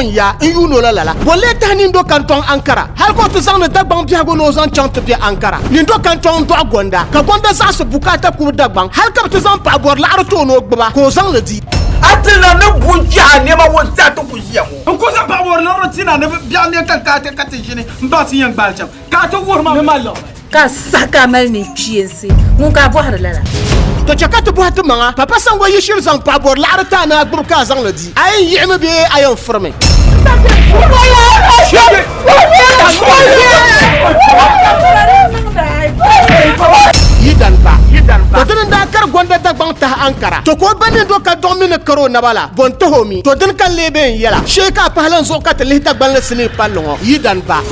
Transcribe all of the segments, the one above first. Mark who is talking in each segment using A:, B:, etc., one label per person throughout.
A: N ya n yuuni o la lala. Bɔ n-lee tahi Nindo Kantɔŋ Ankara hal ka o ti zaŋdi Dagbaŋ biɛhigu ni o zaŋ chaŋ ti be Ankara? Nindo Kantɔŋ n-dɔɣi Gonda, ka Gonda zaɣisi bukaata kubu Dagbaŋ hal ka bɛ ti zaŋ paɣa bɔri laɣiri ti o ni o gbiba ka o zaŋ li di.
B: A ti na ni bu n-kpɛhi a nɛma ŋɔ n-ti a ti ku ʒiya ŋɔ.
C: N ku zaŋ paɣa bɔri liɣiri ti na ni biɛɣu ne ka ka ti ʒini m-baɣi ti yɛn gbaali chaŋ ka a ti wuhiri ma ni mali liɣiri.
D: Ka a saha ka a mali ninkpiensi, ŋun ka a bɔhiri lala?
A: To chɛ ka ti bɔhi ti maŋa, Papa Sango yi shiri zaŋ paɣa bɔri laɣiri ti a ni a gbibi ka a zaŋ li di, a yɛn yiɣimi bee a yɛn firimi? Yi dan ba, to dini n-daa kari Gonda Dagbaŋ tahi Ankara, to ka o ba Nindo ka dɔɣi mi ni kari o naba la, bɔ n-tahi o mi? To dini ka n lee be n-yɛla? Shee ka a pahi lan zuɣu ka ti lihi Dagbanli sinii palli ŋɔ, yi dan ba.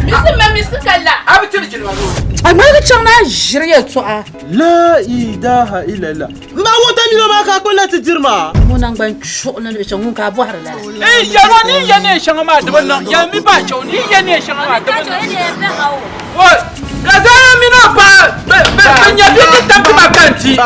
E: Misi ma misi ka la.
B: A bi tiri jilima noo.
D: A ŋmaligi chaŋ ni a ʒiri yɛltɔɣa.
F: La ilaha illallah. M ba wota mino maa ka a kuli na ti diri maa.
D: Ŋɔ naŋgban chuɣu ni luɣi shɛli ŋun ka a bɔhiri lala.
C: N yɛli o ni yɛ neen shɛŋa maa di bi niŋ. Yɛlimi ba chɛ o ni yɛ neen shɛŋa maa di bi niŋ. Ka Zara mini o paɣa bɛ nya bɛ ni tam tima ka n-ti. Ti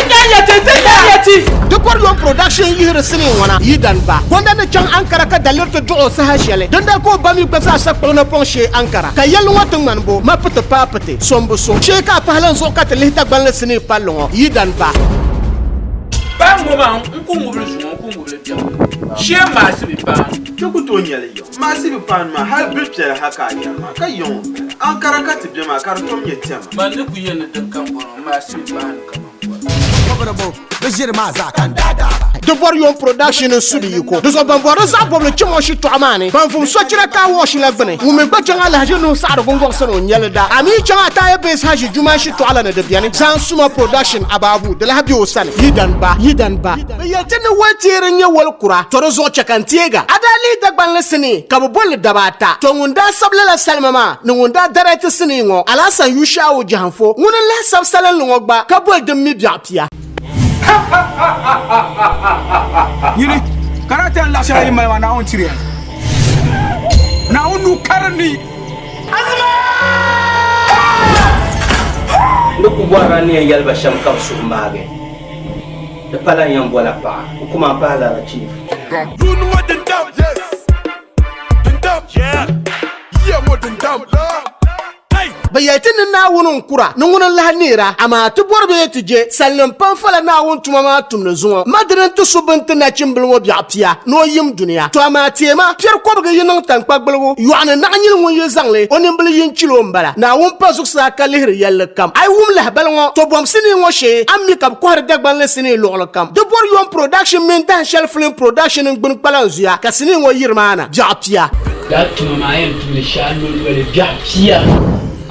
C: nya ya ti, ti nya ya ti.
A: Di kɔri yom production yihiri sinii ŋɔna yi dan ba. Gonda ni chaŋ Ankara ka daliri ti duɣi o saha shɛli. Dindali ka o ba mi gba zaa sa kpuɣi napɔŋ shee Ankara. Ka yɛlli ŋɔ ti ŋmani bo, ma piti paai piti, so m-bi so. Shee ka a pahi lan zuɣu ka ti lihi Dagbanli sinii palli ŋɔ yi dan ba.
B: Paɣa ŋɔ maa n ku ŋubili zuŋɔ n ku ŋubili biɛɣu shee maasi bi paai.
F: Ti ku tooi nyɛli yiŋ. Maasi bi paani maa hali bɛ piɛla ha ka a nyari maa ka yiŋ o m-bala. Ankara ka ti be maa ka di tom nyɛ tɛma.
B: Man ni ku yɛli ni din kam bɔŋɔ maasi bi paani kaman bɔri.
G: Bɛ ʒiri maa zaa ka n daa daa ba.
A: Di bɔri Yom Production n su di yiko. Di zuɣu ban bɔri di zaɣ bɔbili chim o shitɔɣu maa ni. Ban vum sochira car wash la gbuni. Ŋun mi gba chaŋ Alhaji Nuhu Saɣiri Gungɔŋ sani o nyɛli da. A mi chaŋ Ataya Base Haji Juman shitɔɣu la ni di beni. Zan Suma Production Ababu di lahi be o sani. Yi dan ba, yi dan ba. Bɛ yɛli ti ni wali teeri n-nyɛ wali kura, tɔ di zuɣu chɛ ka n teega. A daa lihi Dagbanli sinii ka bɛ boli li daba ata. Tɔ ŋun daa sabi lala salima maa ni ŋun daa darɛti sinii ŋɔ, Alhassan Yushawu Jahanfo, ŋuni n-lahi sabi salinli ŋɔ gba ka boli din mi biɛɣu pia.
C: Nyini, ka daa tɛha n-laɣ shɛli a yi mali maa, Naawuni tiri ya li. Naawuni nuu ka di ni.
H: N ni ku bɔrila n ni yɛn yɛli ba shɛm ka bɛ suhu maagi. Di pala n yɛn bola paɣa, n kuma m pahi lala chief.
I: Yuuni ŋɔ din dam, yes, din dam, yeah, yiya ŋɔ din dam, hey.
A: Bɛ yɛli ti ni Naawuni n-kura ni ŋuni n-lahi neera, amaa ti bɔri bee ti je salinim pam fala Naawuni tuma maa tumdi zuŋɔ. Ma dini n-ti su bini ti nachimbili ŋɔ biɛɣu pia ni o yim dunia. To amaa teema, piɛri kɔbigi yi niŋ taŋkpagbiligu, yɔɣu ni naɣ nyili ŋun yi zaŋ li o nimbili yin chili o m-bala. Naawuni pa zuɣusaa ka lihiri yɛlli kam. A yi wum lahibali ŋɔ, to bom sinii ŋɔ shee, a ni mi ka bɛ kɔhiri Dagbanli sinii luɣili kam. Di bɔri Yom Production mini dahin shɛli Film Production n-gbuni kpalanzuya ka sinii ŋɔ yiri maa na, biɛɣu pia.
B: Lala tuma maa yɛn tumdi shɛli a lololi biɛɣu pia.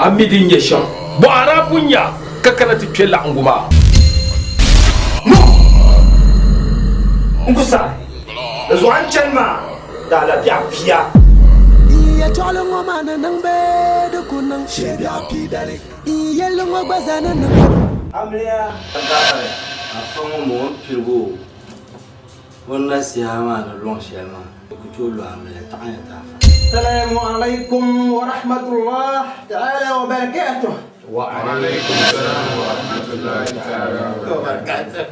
J: A mi din nyɛ shɛm, bɔ a daa pun nya ka kana ti kpe laɣiŋgu maa?
H: N ku saɣi di zuɣu a ni chani maa daa la biɛɣu pia.
G: Yɛltɔɣili ŋɔ maa ni niŋ bee di ku niŋ shee biɛɣu pii dali. Yɛlli ŋɔ gba zaa ni niŋ.
H: Amiliya gaafara afa ŋɔ ma o ni piligi o o ni nasiha maa ni lɔŋ shɛli maa o ku tooi lo amiliya taɣinya ti afa.
K: Salamu alaikum wa rahmatullah ta'ala wa barakatuh.
L: Wa alaikum salam wa rahmatullahi ta'ala wa barakatuh.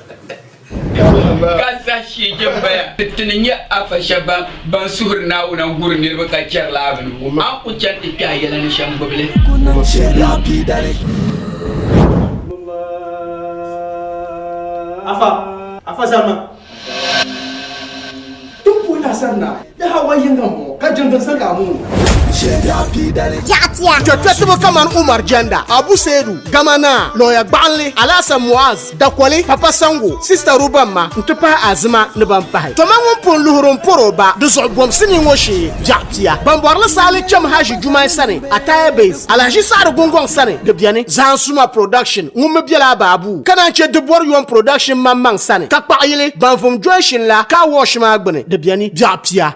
B: Ka saha shee je m-baya ti ni nyɛ afa shɛba ban suhiri Naawuni n-guri niriba ka chɛri la a bini, a ni ku chani ti kpe a yɛla ni shɛm gbibi li.
F: Afa, afa zama. Ti puhi lasari na, yaha wa yiŋga m-bɔŋɔ ka jiŋdiŋ sani ka a mooi.
A: Kpɛkpɛtiba kamani Umar Janda, Abu Seidu, Gama Naa, Lɔya Gbaɣinli, Alhassan Muaz, Dakoli, Papa Sango, Sista Rubamma n-ti pahi Azima ni ban pahi. Toma ŋun pun luhiri m-pɔri o ba di zuɣu bom sinii ŋɔ shee biɛɣu pia. Ban bɔri li saali cham Haji Jumai sani, Ataya Base, Alhaji Saɣiri Gungɔŋ sani di beni, Zaan Suma Production ŋun mi bela Abaabu, ka naan che di bɔri Yom Production maŋmaŋ sani, ka kpaɣiyili ban vum Junction la Car Wash maa gbuni di beni biɛɣu pia.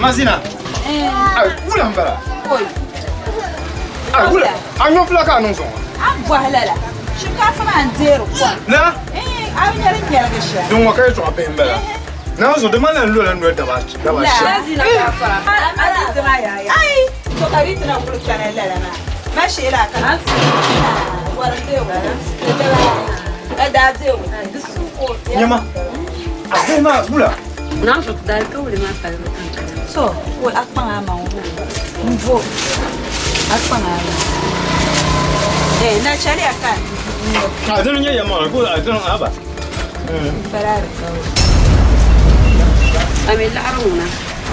L: Mazina. Ai, wula n bala. Ai, wula. A nyɔ fila ka a niŋ zuɣu.
D: A bɔhi lala. Shinkaafa maa n deeri kom.
L: Na?
D: A bi nya din nyɛligi shɛm.
L: Din ŋɔ ka yɛltɔɣa bihi n bala. Naanzu di malila n lola noli daba shɛm.
D: Ai, to ka di ti na kuli kana lala maa. Ma sheela a kana. Wari deewu. Ka daa deewu.
L: Nyama. A bihi maa wula.
M: Naanzu daalikauli maa palibu kankana.
D: To, wai a kpaŋ a maŋ vo. N vo. A kpaŋ a maŋ. Eh, na chɛliya ka.
L: A dini nyɛ yɛlimaŋli ko a dini aba.
D: Bala alikauli.
M: A mi laɣiri ŋuna.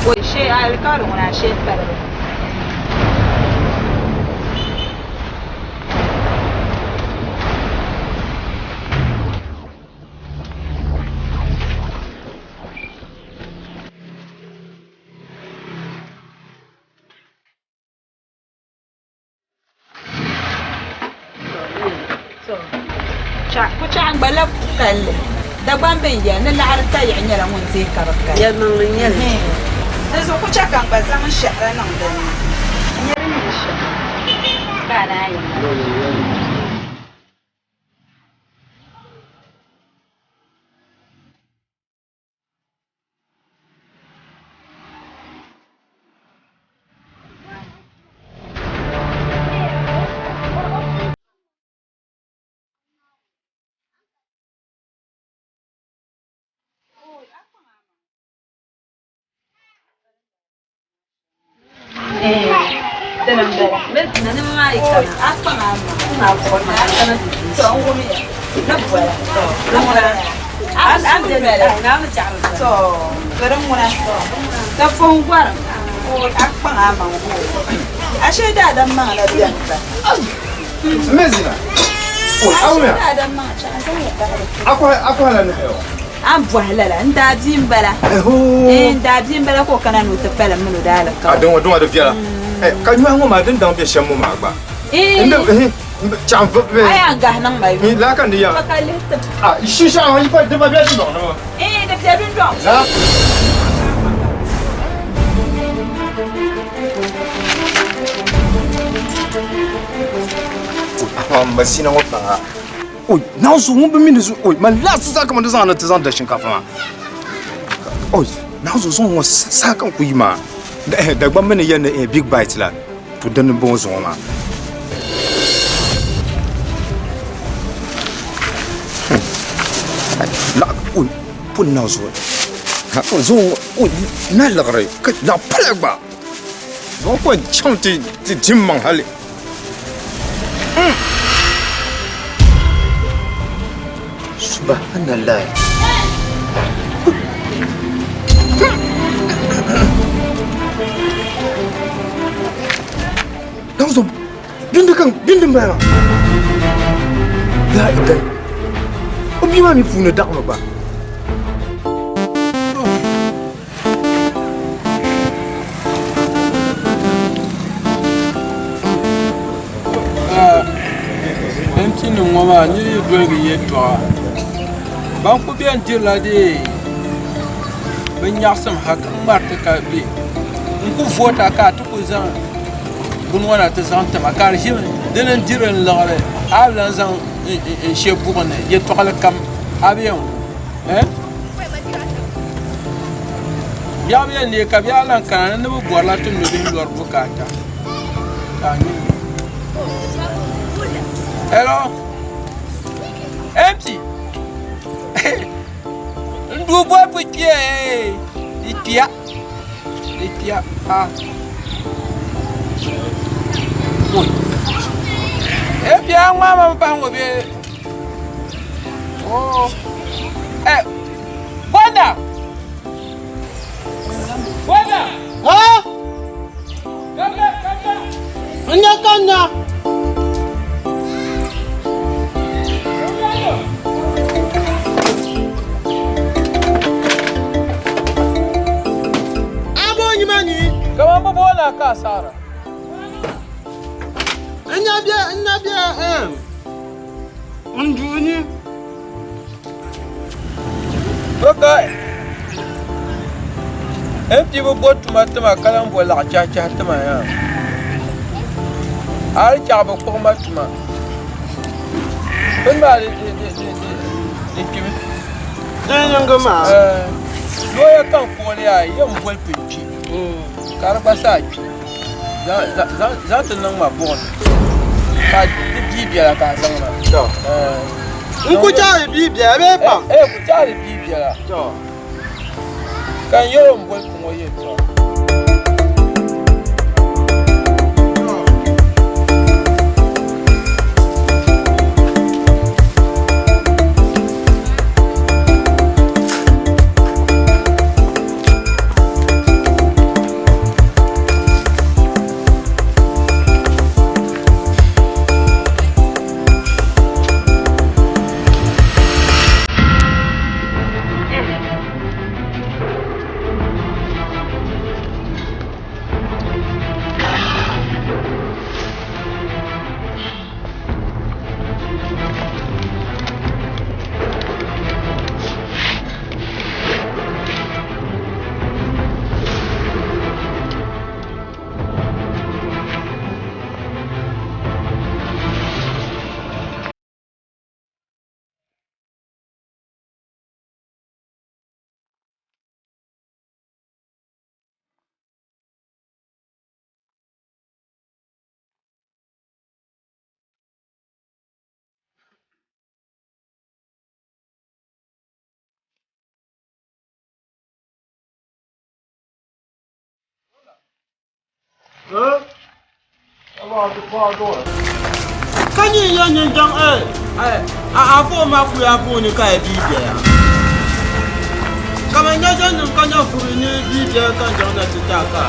D: Wai shee alikauli ŋuna a shee palibu. Kuchaɣu gba labi ku kalli. Dagbaŋ bɛn yɛli ni laɣiri tayiɣi nyɛla ŋun deei ka bi kali.
M: Yɛlimaŋli n-nyɛ li.
D: Dinzuɣu ku chɛ ka n gba zaŋ n shɛhira niŋ din ni. N nyɛ din nyɛ shɛm ka a naan yi ŋɔ.
L: Mezina. Oi, awuya. Akwa akwa la nayo.
D: An bɔhi lala n daa bia n bala n daa bia n bala ka o kana ni o ti pali mini o daa
L: A
D: alikauli
L: din din di viɛla. Eh, ka nyɔhi ŋɔ maa din daŋ bɛ shɛm ŋɔ maa gba. N di chaŋ
D: a yaa gahi niŋ ma
L: Ni laa ka n di ya.
D: Pa ka lihi tim
L: A shisha ŋɔ yi pa di pa bɛ dundɔŋ ni maa.
D: Di bɛ dundɔŋ.
L: La. Oi, Mazina ŋɔ paŋa. Oi, naanzu ŋun bi mi ni zu oi, man laɣisi zaa kaman di zaŋ ni ti zaŋ da shinkaafa maa. Oi, naanzu zuŋɔ ŋɔ saha kam ku yi maa. Dagbaŋ mi ni yɛli ni big bite la, to dini m-bɔŋɔ zuŋɔ maa. Laɣ, oi, pun naanzu zuŋɔ ŋɔ, oi, na liɣiri ka laɣ pala gba. Zuŋɔ ko n-chaŋ ti di m maŋ hali. Subhanallah. Naanzu bindi kan bindi m-bala maa. La idan. O bia maa mi puuni daɣimi gba.
C: MP nim ŋɔ maa niri yi doligi yɛltɔɣa ban ku bɛn dirila dee bi nyaɣasim ha ka ŋmariti ka bɛ n ku voota ka a ti ku zaŋ bini ŋɔ na ti zaŋ tima ka di ʒimi dini n diri n liɣiri a bi lan zaŋ n she buɣum ni yɛltɔɣali kam a bi yɛn wum Biɛɣu yɛn neei ka biɛɣu lan kana ni bi bɔrila ti nubihi lɔri bukaata ka a nyɛ Hello MP n duu bolipu kpiya di kpiya di kpiya ha MP a ŋmaai ma mi pahi ŋɔ bee oh eh Bɔda! Bɔda!
A: Ha?
C: Kabla, kabla!
A: N nya ka n nya. A bo nyima ni.
C: Kaman bi booni a ka asaara.
A: N nya bɛ, n nya bɛ, eh. N duu ni.
C: Okay. N ti bi bo tuma tima ka lan bo laɣ chɛhichɛhi tima yaa. A yi chaɣ bi kpuɣi ma tuma, bini maa di kpimi.
F: Di niŋgi maa.
C: Looya ka n kooli yaa yɛn boli pun kpi ka di gba saa kpi zaŋ ti niŋ ma buɣim ka di bia biɛla ka a zaŋ ma.
F: N ku chaɣi bia biɛla bee pam?
C: Ee ku chaɣi bia biɛla. Ka n yɛl o ni boli ti ŋɔ yɛltɔɣa.
F: Ka nyin ya nyin jaŋ a afo ma kuya puuni ka yi bia biɛya. Kaman nya ʒe niŋ ka nya vuri ni bia biɛya ka n jaŋ na ti ti a ka.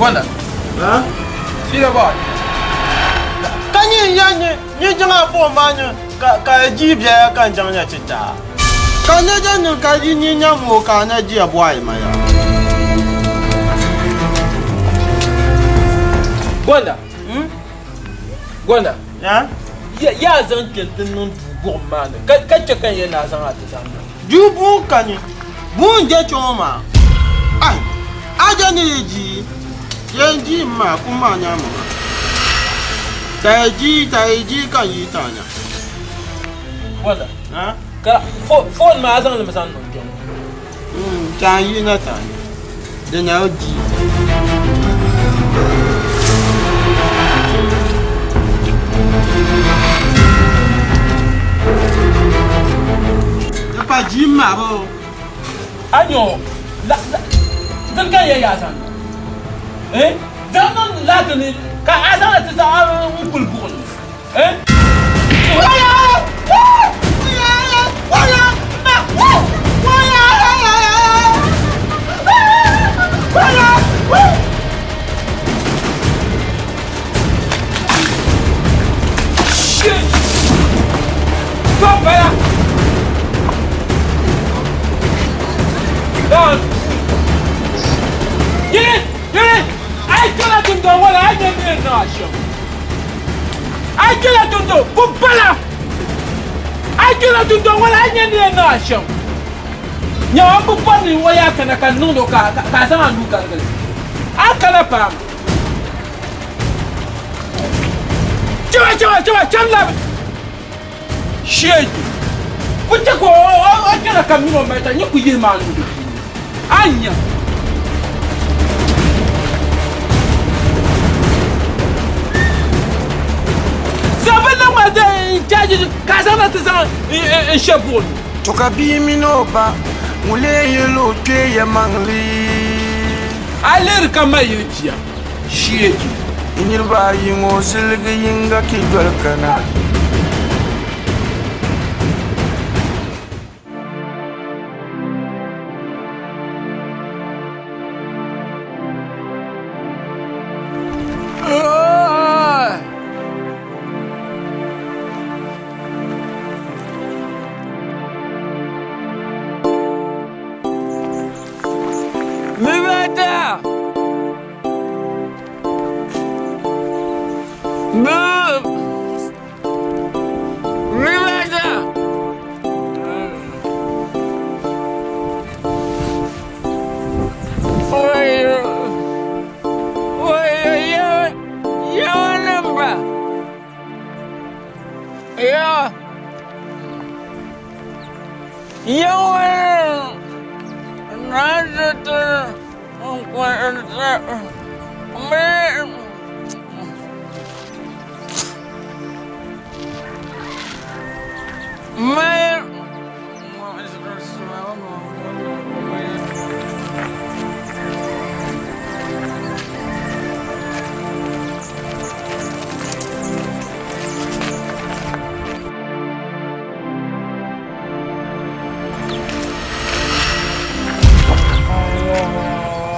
C: Wanda. Fira ba.
F: Ka nyin ya nyin jaŋ afo ma nyin ka yi bia biɛya ka n jaŋ na ti ti a. Ka nya ʒe niŋ ka yi nyin nya moo ka a na jia bɔhi ma ya.
C: Gonda. Gonda. Ya zaŋ kpɛ ti niŋ duu buɣim maa ni ka chɛ ka n yɛn naa zaŋ a ti zaŋ niŋ.
F: Duu buɣim ka ni buɣim je kpɛŋɔ maa. Ai! A je ni yi ji yɛn ji m maa kum maa nyaami maa. Tayi ji tayi ji ka n yi ti a nya.
C: Gonda. Ka foon maa a zaŋ li mi zaŋ niŋ kpɛŋɔ.
F: Ka n yi na ti a nya. Di na di. Di pa jim maa bo.
C: A nyɔ la la dini ka n yɛn yaa zaŋ niŋ eh zaŋ niŋ laati ni ka a zaŋ li ti zaŋ n kuli buɣim ni eh. A yi kpɛla dundɔŋ ku bala a yi kpɛla dundɔŋ ŋɔ ni a yi nya ni yɛn niŋ a shɛm nyama n bi bɔri ni o yaa kana ka n niŋdi o ka a zaŋ a nuu garigili a kana paam chɛba chɛba chɛba chɛm labi sheegi ku chɛ ka o kpɛna ka mini o mali ta nyɛ ku yihi maa nuu di puuni a nya Zabi niŋ ma n-chaji ka a zaŋ na ti zaŋ n she buɣim.
N: To ka bia mini o ba ŋun lee yɛl o kpee yɛlimaŋli.
C: A lihiri ka ma yili bia sheegi.
N: N niriba ayi ŋɔ ziligi yiŋga ki doli kana.
C: Mibata! Bub!
B: Ya. Yawa. Na ta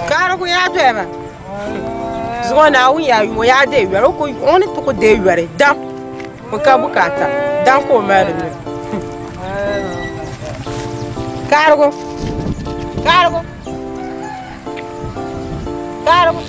O: Kaarigu yaa doya maa zuŋɔ Naawuni yaa yum o yaa deei yɔri o ni ti ku deei yɔri dam o ka bukaata dam ka o mali di nyu kaarigu kaarigu kaarigu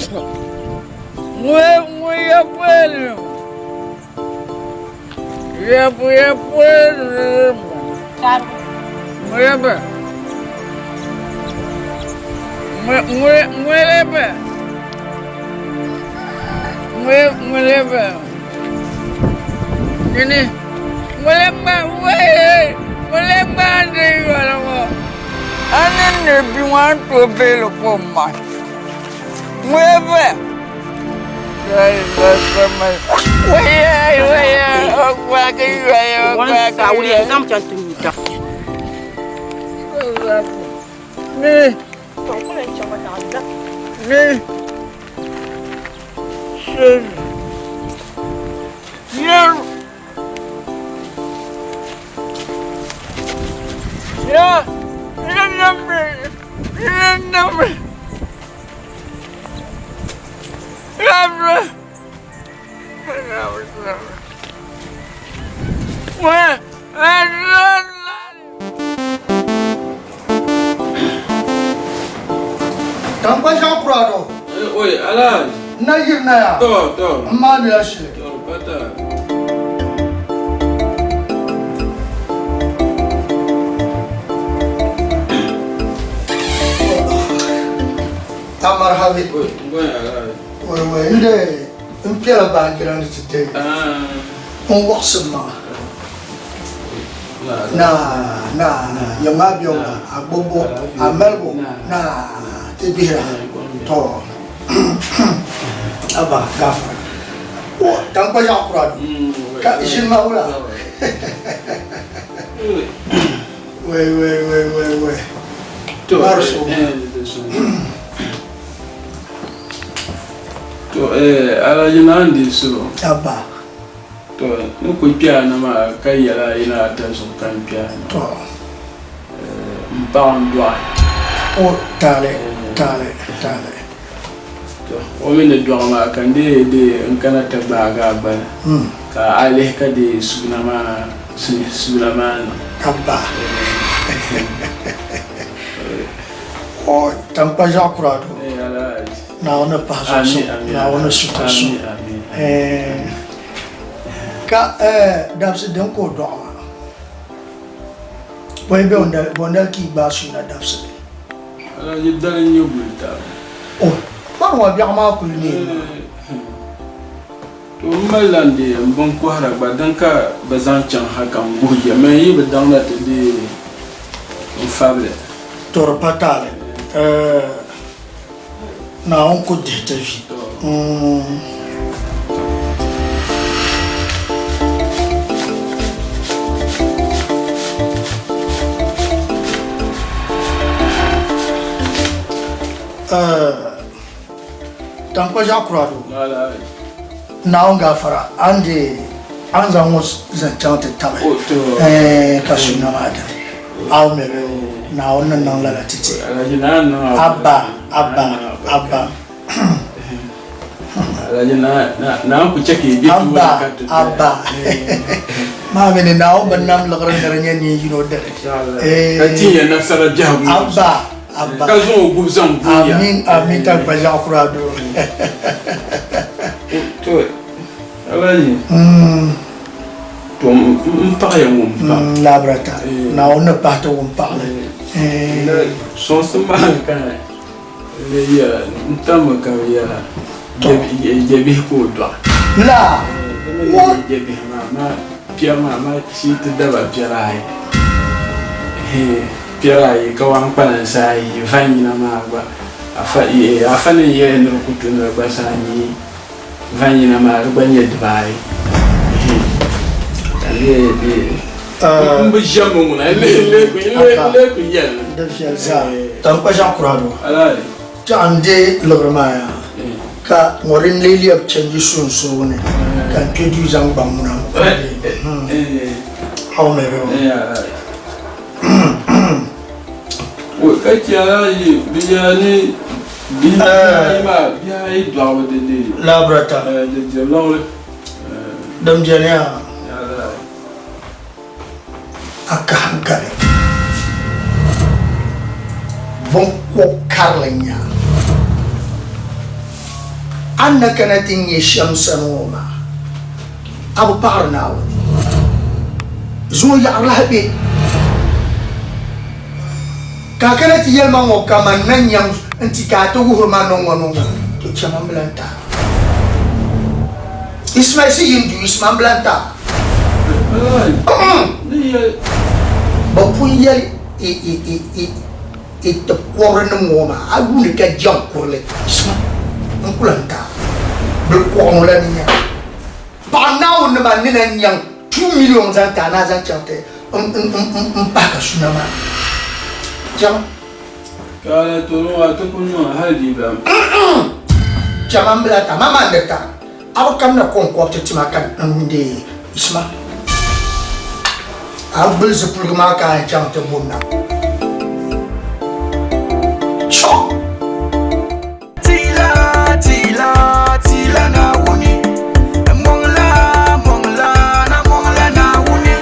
P: Tankpa Ʒiɛɣu Kurado.
J: Oi, Alhaji.
P: N na yirina ya.
J: To, to.
P: N maanila shili.
J: To, pata.
P: A marhabi. Wai wai n de n piɛla baanjira ni ti deei. N wɔɣisi maŋa. Na na na yɛŋa biɛŋ a gbubbu a malibu na ti bihira to aba gafara o Tankpa Ʒiɛɣu Kurado ka ʒini ma wula wai wai wai wai wai
J: To,
P: Marso.
J: To, Alhaji naan di so.
P: Abba.
J: To, n ku kpɛya na maa ka yɛla yina ata zuɣu ka n kpɛya na.
P: To.
J: N paɣa n dɔɣi.
P: O taali taali taali.
J: To, o mi ni dɔɣi maa ka n dee dee n kana ti gbaagi a gbali. Ka a lihi ka dee sugina maa sugina maa niŋ.
P: Abba. O Tankpa Ʒiɛɣu Kurado. Naawuni pahi zuɣu suŋ. Naawuni sutur suŋ. Ka dabisi din ka o dɔɣi maa bɔyi bɛ bondali ka yi gbaai suuna dabisili.
J: Alhaji dali n-nyɛ gulitaba.
P: O mani ŋɔ biɛɣu maa kuli neei maa.
J: To m mali la n deei n binkɔhira gba din ka bɛ zaŋ chaŋ ha ka n guhi ya mani yi bi daŋda ti deei n fabili.
P: To di pa taali Naawuni ku dihi ti vi. Tankpa Ʒiɛɣu Kurado, Naawuni gaafara a ni deei a ni zaŋ ŋɔ zaŋ chaŋ ti tabi ka suuna maa dini. A mi bi Naawuni ni niŋ lala ti ti. Abba, Abba, Abba. Abba, Abba. Maa mi ni Naawuni bi nam liɣiri ni di nyɛ nin yino dini. Abba, Abba. Amin, amin Tankpa Ʒiɛɣu Kurado.
J: Alhaji. To n paɣiya ŋun pa.
P: Labirata. Naawuni ni pahi ti ŋun paɣili.
J: Sɔŋsim maa ka di yɛla n tammi ka bi yɛla jabihi ka o dɔɣi.
P: La.
J: Jabihi maa maa. Piɛri maa ma chi ti daba piɛri ayi. Piɛri ayi ka wan kpalansi ayi van yina maa gba. Afa afa ni yɛli ni di ku tu ni di gba zaa nyɛ van yina maa di gba nyɛ dibaayi. Ka lee di n bi ʒɛmi ŋuna n lee ku yɛli.
P: Di viɛli zaa. Tankpa ʒiɛɣu kuraadu. Tɛɣu n deei liɣiri maa yaa ka ŋɔ din lee lɛbi chanji sunsuuni ni ka n kpe duu zaŋ gbaŋ ŋuna How many?
J: Ka chɛ a yi bi yɛla ni bihi ayi maa bihi ayi dɔɣibu di di
P: Labrata
J: di diri liɣiri.
P: Din beni yaa a ka hankali biŋkɔb karili n-nyɛ a. A ni na kana ti nya shɛm sani ŋɔ maa, a bi paɣiri Naawuni. Zuŋɔ yaɣiri lahi be ka a kana ti yɛli ma ŋɔ kaman na nyaŋ nti ka a ti wuhiri ma ni ŋɔ ni ŋɔ, to chama m-bi lan taai. Ismail si yin du Isma m-bi lan taai. Bɛ pun yɛli i tib kɔbiri nim ŋɔ maa, a yuuni ka jɛŋ kurili Isma n ku lan taai bilikɔɣu la ni nya paɣa Naawuni nima ni na nyaŋ 2 million zaŋ ti a ni a zaŋ chaŋ ti m pahi ka suna maa chaŋ.
J: Ka a lahi tooi ŋɔ a ti ku niŋ hali di ban.
P: Chama m bila ta ma maa ni ta a bi kamina kɔŋkɔb ti tima ka n deei Isma a gbuli zipiligu maa ka a yɛn chaŋ ti bo na. Chɔ!
N: Tila, tila, tila Naawuni. Mɔŋla, mɔŋla, na mɔŋla Naawuni.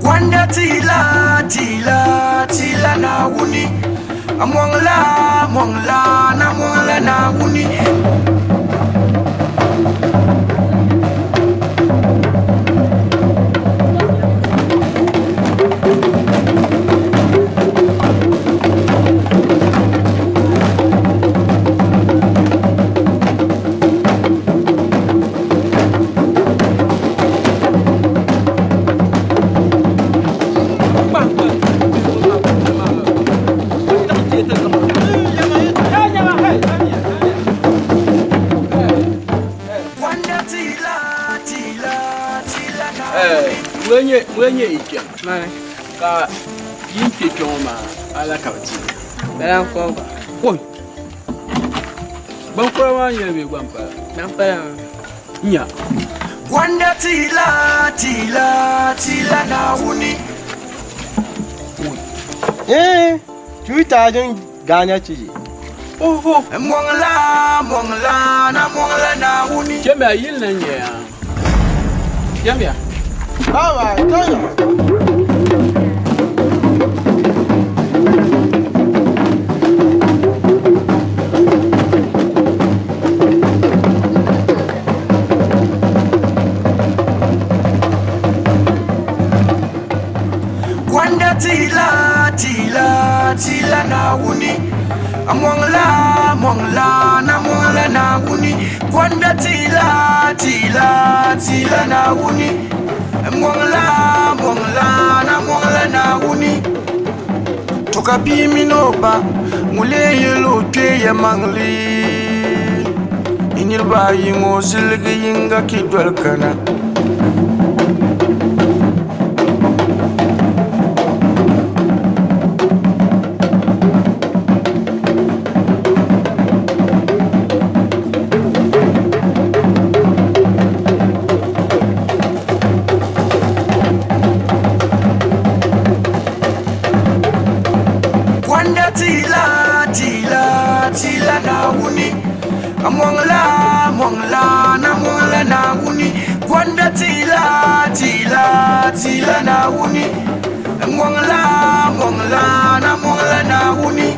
N: Gwanda tila, tila, tila Naawuni. A mɔŋla, mɔŋla, na mɔŋla Naawuni.
J: Ŋun nyɛ yi kpɛm ka yi kpɛ kpɛ ŋɔ maa ala ka bi ti Oi! Gbankura maa nyɛla bee gbampala?
O: Gbampala maa.
J: Nya.
N: Gwanda tila tila tila Naawuni.
F: Eh, chuita jin ganya chiji.
J: Oho.
N: Mɔŋla mɔŋla na mɔŋla Naawuni.
J: Jamiya yili na nyɛ ya. Jamiya.
F: Baba, tanya.
N: Gwanda tila tila tila Naawuni. Mɔŋla mɔŋla na mɔŋla Naawuni. Gwanda tila tila tila Naawuni. Mɔŋla mɔŋla na mɔŋla Naawuni. To ka bia mini o ba ŋun lee yɛl o kpee yɛlimaŋli. Niriba ayi ŋɔ ziligi yiŋga ki doli kana. Gwanda tila tila tila Naawuni. Mɔŋla mɔŋla na mɔŋla Naawuni. Gwanda tila tila tila Naawuni. Mɔŋla mɔŋla na mɔŋla Naawuni.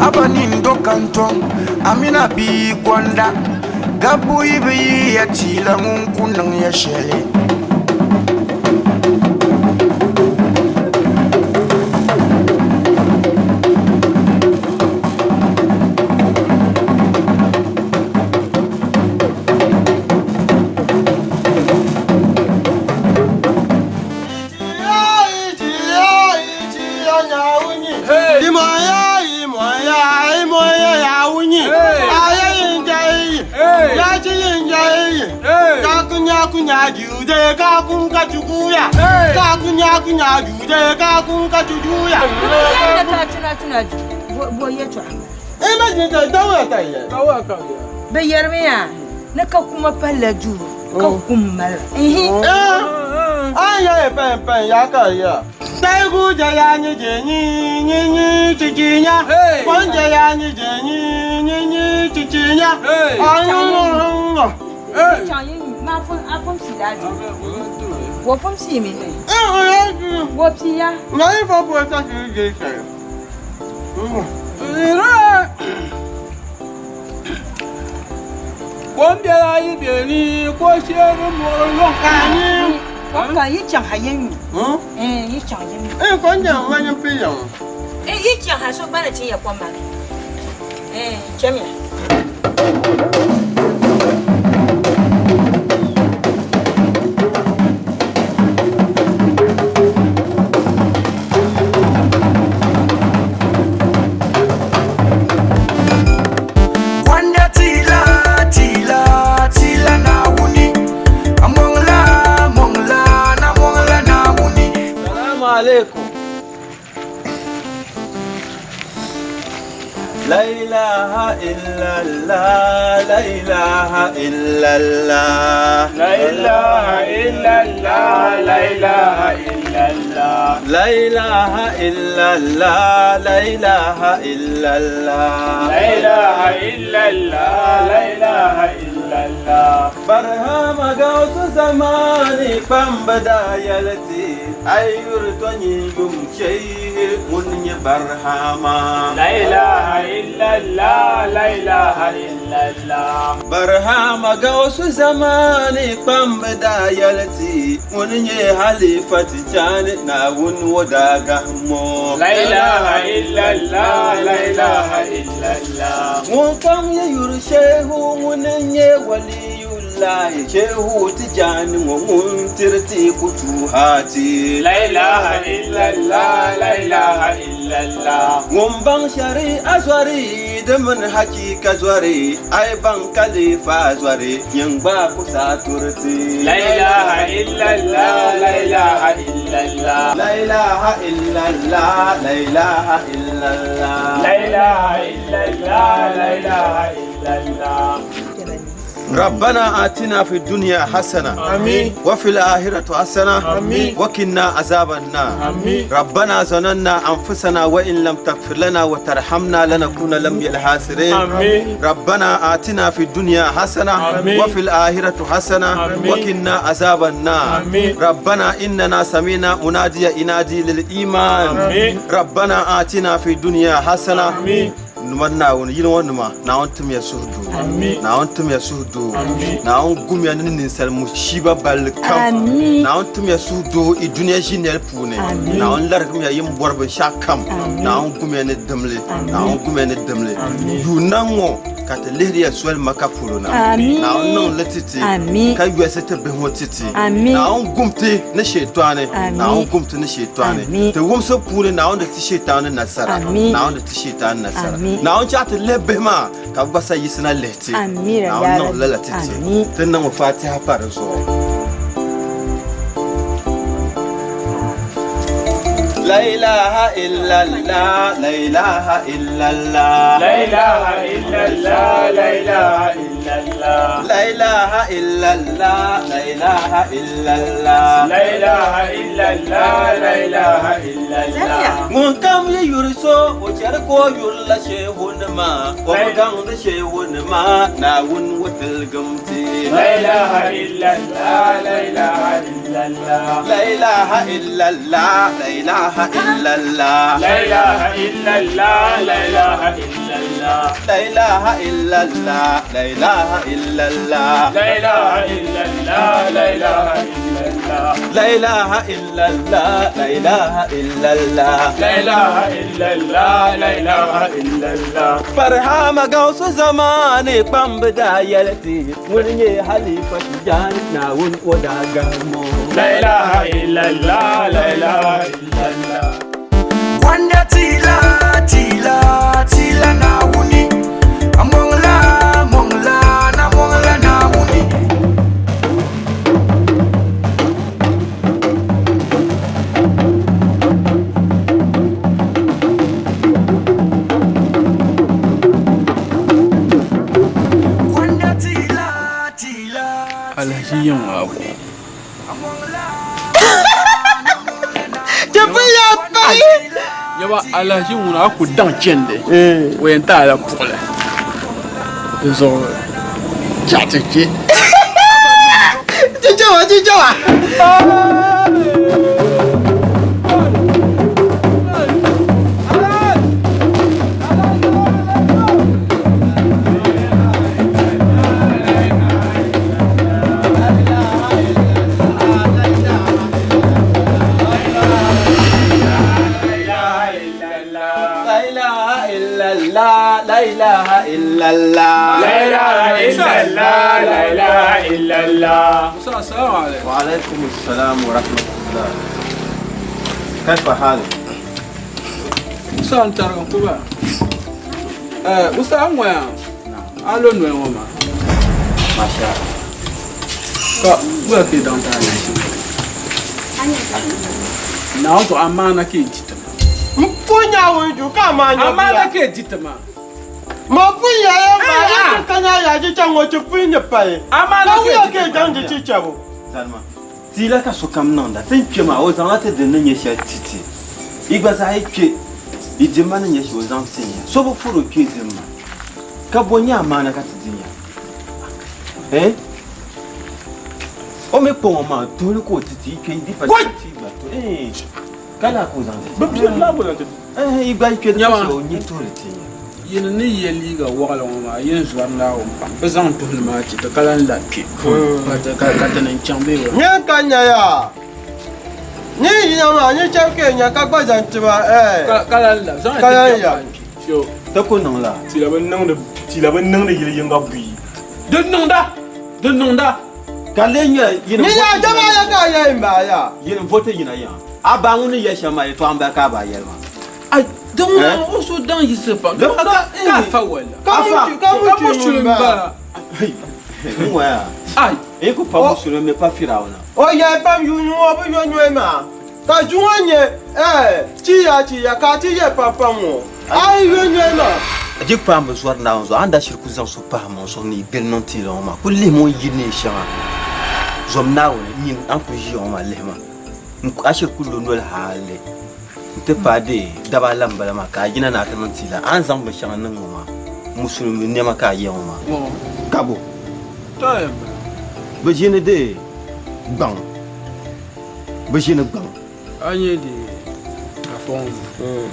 N: Aba nin do kantɔŋ amina bia gonda gabbu yi bi yi ya tila ŋun ku niŋ ya shɛli.
D: Bɛ yɛrimi yaa ni ka kuma palila duu ka kum mali Wo fum si mi? Wo piya?
J: Kom biɛla yi bɛ ni ko shɛri mɔri lɔŋ.
D: Kom ka yi chaŋ ha yɛn nyu. Yi chaŋ yɛn nyu. Yi chaŋ ha so gba ni ti ya kom maa. Chamiya.
N: Gwanda tila tila tila Naawuni. Mɔŋla mɔŋla na mɔŋla Naawuni.
F: Salamu alaikum. La ilaha illallah, la ilaha illallah.
J: La ilaha illallah, la ilaha illallah.
F: La ilaha illallah, la ilaha illallah.
J: La ilaha illallah, la ilaha illallah. illallah.
H: Barhama gawsu zamani kpamba daa yɛli ti a yi yuri to nyin yum shehi ŋun nyɛ Barhama.
J: La ilaha illallah, la ilaha illallah.
H: Barhama gawsu zamani kpamba daa yɛli ti ŋun nyɛ Halifa Tijani Naawuni o daa gahim o.
J: La ilaha illallah, la ilaha illallah.
H: Ŋun kam yi yuri shehu ŋun nyɛ waliyullahi shehu Tijani ŋɔ ŋun tiri ti futuhati.
J: La ilaha illallah, la ilaha illallah.
H: Ŋun baŋ shari'a zɔri di mini hakika zɔri a yi baŋ kalifa zɔri nyin gba ku saa turiti.
J: La ilaha illallah, la ilaha illallah.
H: La ilaha illallah, la ilaha illallah.
J: La ilaha illallah, la ilaha illallah.
H: ربنا آتنا في الدنيا حسنة
J: آمين.
H: وفي الآخرة حسنة
J: آمين.
H: وقنا عذاب النار
J: آمين.
H: ربنا ظننا أنفسنا وإن لم تغفر لنا وترحمنا لنكون من الخاسرين
J: آمين.
H: ربنا آتنا في الدنيا حسنة
J: آمين.
H: وفي الآخرة حسنة
J: آمين.
H: وقنا عذاب النار
J: آمين.
H: ربنا إننا سمينا مناديا ينادي للإيمان
J: آمين.
H: ربنا آتنا في الدنيا حسنة
J: آمين.
H: Numa Naawuni yili ŋɔ nima Naawuni timiya suhudoo
J: Amin.
H: Naawuni timiya suhudoo
J: Amin.
H: Naawuni gumiya ni ninsal mushiba balli kam
J: Amin.
H: Naawuni timiya suhudoo i duniya ʒinɛli puuni
J: Amin.
H: Naawuni larigimiya yin bɔri binshɛɣu kam Naawuni gumiya ni dimli Naawuni gumiya ni dimli yuuna ŋɔ ka ti lihiriya soli maka polo na
M: Amin.
H: Naawuni niŋ li titi
M: Amin.
H: ka yɔsi ti bihi ŋɔ titi
M: Amin.
H: Naawuni gum ti ni sheetɔɣani
M: Amin.
H: Naawuni gum ti ni sheetɔɣani
M: Amin.
H: ti wumsi puuni Naawuni di ti sheetɔɣani nasara
M: Amin.
H: Naawuni di ti sheetɔɣani nasara
M: Amin.
H: Naawuni chaɣ ti lihi bihi maa ka bɛ gba sa yiɣisina lihi ti
M: Amin, ya
H: Naawuni niŋ
M: Rabbi.
H: lala titi
M: Amin.
H: ti niŋ fatiha pa di zuɣu La ilaha illallah, la ilaha illallah.
J: La ilaha illallah, la ilaha illallah.
H: La ilaha illallah, la ilaha illallah.
J: La ilaha illallah, la ilaha illallah.
H: Ŋun kam yi yuri so, o chɛri ka o yurila shehunima, o bi gaŋdi shehunima, Naawuni o tiligim ti.
J: La ilaha illallah, la ilaha illallah.
H: La ilaha illallah, la ilaha illallah.
J: La ilaha illallah, la ilaha illallah.
H: La ilaha illallah, la ilaha illallah.
J: La ilaha illallah, la ilaha illallah.
H: La ilaha illallah, la ilaha illallah.
J: La ilaha illallah, la ilaha illallah.
H: Barhama gawsu zamani kpambi daa yɛli ti ŋuni nyɛ Halifa Tijani Naawuni o daa gahim o.
J: La ilaha illallah, la ilaha illallah.
N: Wanda tila tila tila Naawuni Amongla mongla na mongla Naawuni Wanda tila tila
J: Alhaji yin abu.
F: Tafiya pai.
J: Yaba alhaji ŋuna a ku daŋ chɛndi o yɛn taala kuɣuli di zuɣu chaɣ ti kpe.
F: Chichewa chichewa.
H: La ilaha illallah, la ilaha illallah.
J: La ilaha illallah, la ilaha illallah. Musa, assalamu alaikum.
H: Wa alaikum assalam wa rahmatullah. Kaifa hali?
J: Musa n tari n kuba. Musa n ŋɔya a lo noli ŋɔ maa.
H: Masha Allah.
J: Ka wula ka i daŋ ti alahichi maa? Naawuni zuɣu amaana ka i di ti ma.
F: N pu nyaawuni ju ka maa nyɛ
J: Amaana ka i di ti ma.
F: Ma pu ya ya ma ya ka nya ya ji cha ŋɔ ti pu ni pai.
J: Amaana
F: ka
J: ka
F: wuya
J: i di
F: ka
J: ti
F: daŋ
J: ma.
F: di chi chabu.
H: Zalima, tila ka sokam niŋda ti ni kpe maa o zaŋla ti din ni nyɛ shɛli ti ti i gba zaa yi kpe i dimma ni nyɛ shɛli o zaŋ ti nya so bi furi o kpee dimma ka bo nyɛ amaana ka ti di nya. Eh? O mi kpɔŋɔ maa tuhili ka o ti ti yi kpe di pa ti gba to eh ka laa ka o zaŋ ti
J: Bi bia laa bo zaŋ ti
H: eh yi gba yi kpe di pa o nyɛ tuhili ti
J: Yini ni ye liiga waɣila ŋɔ maa yin zɔri Naawuni pam bɛ zaŋ tuhili maa ti ti ka lan labi kpe ka ti niŋ chaŋ bee wa.
F: Nyɛ ka nya yaa. Ni yina maa ni chɛ ka nya ka gba zaŋ ti ma eh.
J: Ka lan labi zaŋ
F: Ka lan ya.
H: Ti ku niŋ la.
I: Tila bi niŋdi tila bi niŋdi yili yinga buyi.
J: Di niŋda di niŋda.
H: Ka lee nyɛla yini
F: Ni yaa dama ya ka ya in ba ya.
H: Yini vote yina ya. A ba ŋuni yɛ shɛm maa yɛtɔɣa m-bala ka a ba yɛli maa.
J: Ai di ŋuna o so daŋ yiɣisi pam ka ka afa wala.
F: Ka mutu ka mutu
J: m bala.
H: N waya.
J: Ai.
H: E ku pa musulimi mi pa Firawuna.
F: O yɛ pam yuun ŋɔ bi yo nyɔi maa ka zuŋɔ nyɛ eh chiya chiya ka ti yɛ pam pam ŋɔ a yi yo nyɔi maa.
H: Di kpaam bi zɔri Naawuni zuɣu, a ni daa shiri ku zaŋ so pahi maŋ zuɣu ni yi gbiri niŋ ti ŋɔ maa, ku lihimi o ni yi neen shɛŋa. Zom Naawuni, nyin a ni ku ʒiya ŋɔ maa lihima, a shiri ku lo noli hali nti paai di daba ala m-bala maa ka a yina ni a ti niŋ ti la, a ni zaŋ binshɛŋa niŋ ŋɔ maa, musulimi nɛma ka a ye ŋɔ maa. Ka bo? Bɛ ʒini di gbaŋ. Bɛ ʒini gbaŋ.
J: A nyɛ di afa ŋɔ maa.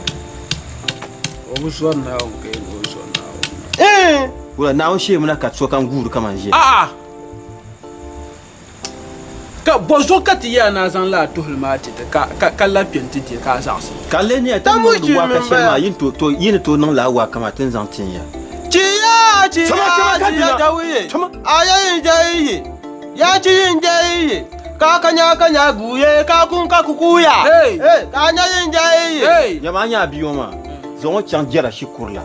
J: O bi zɔri Naawuni ka yɛli o zɔri Naawuni.
H: Wula Naawuni sheemina ka sokam guuri kaman ʒiya.
J: A'a! Ka bɔzuɣu ka ti yɛli ni a zaŋ lala tuhili maa ti ti ka ka labi kpe nti di ka a zaɣisi?
H: Ka n lee niya ti niŋdi waka shɛli maa, yi ni tooi niŋ lala waka maa ti ni zaŋ tin ya.
F: Chiya chiya chiya dawiye aya yin jayi ya chi yin jayi ka ka nya ka nya guye ka kun ka kukuya hey ka nya yin jayi
H: Nyama a nya a bia ŋɔ maa zaŋ o chaŋ jɛra shikuru la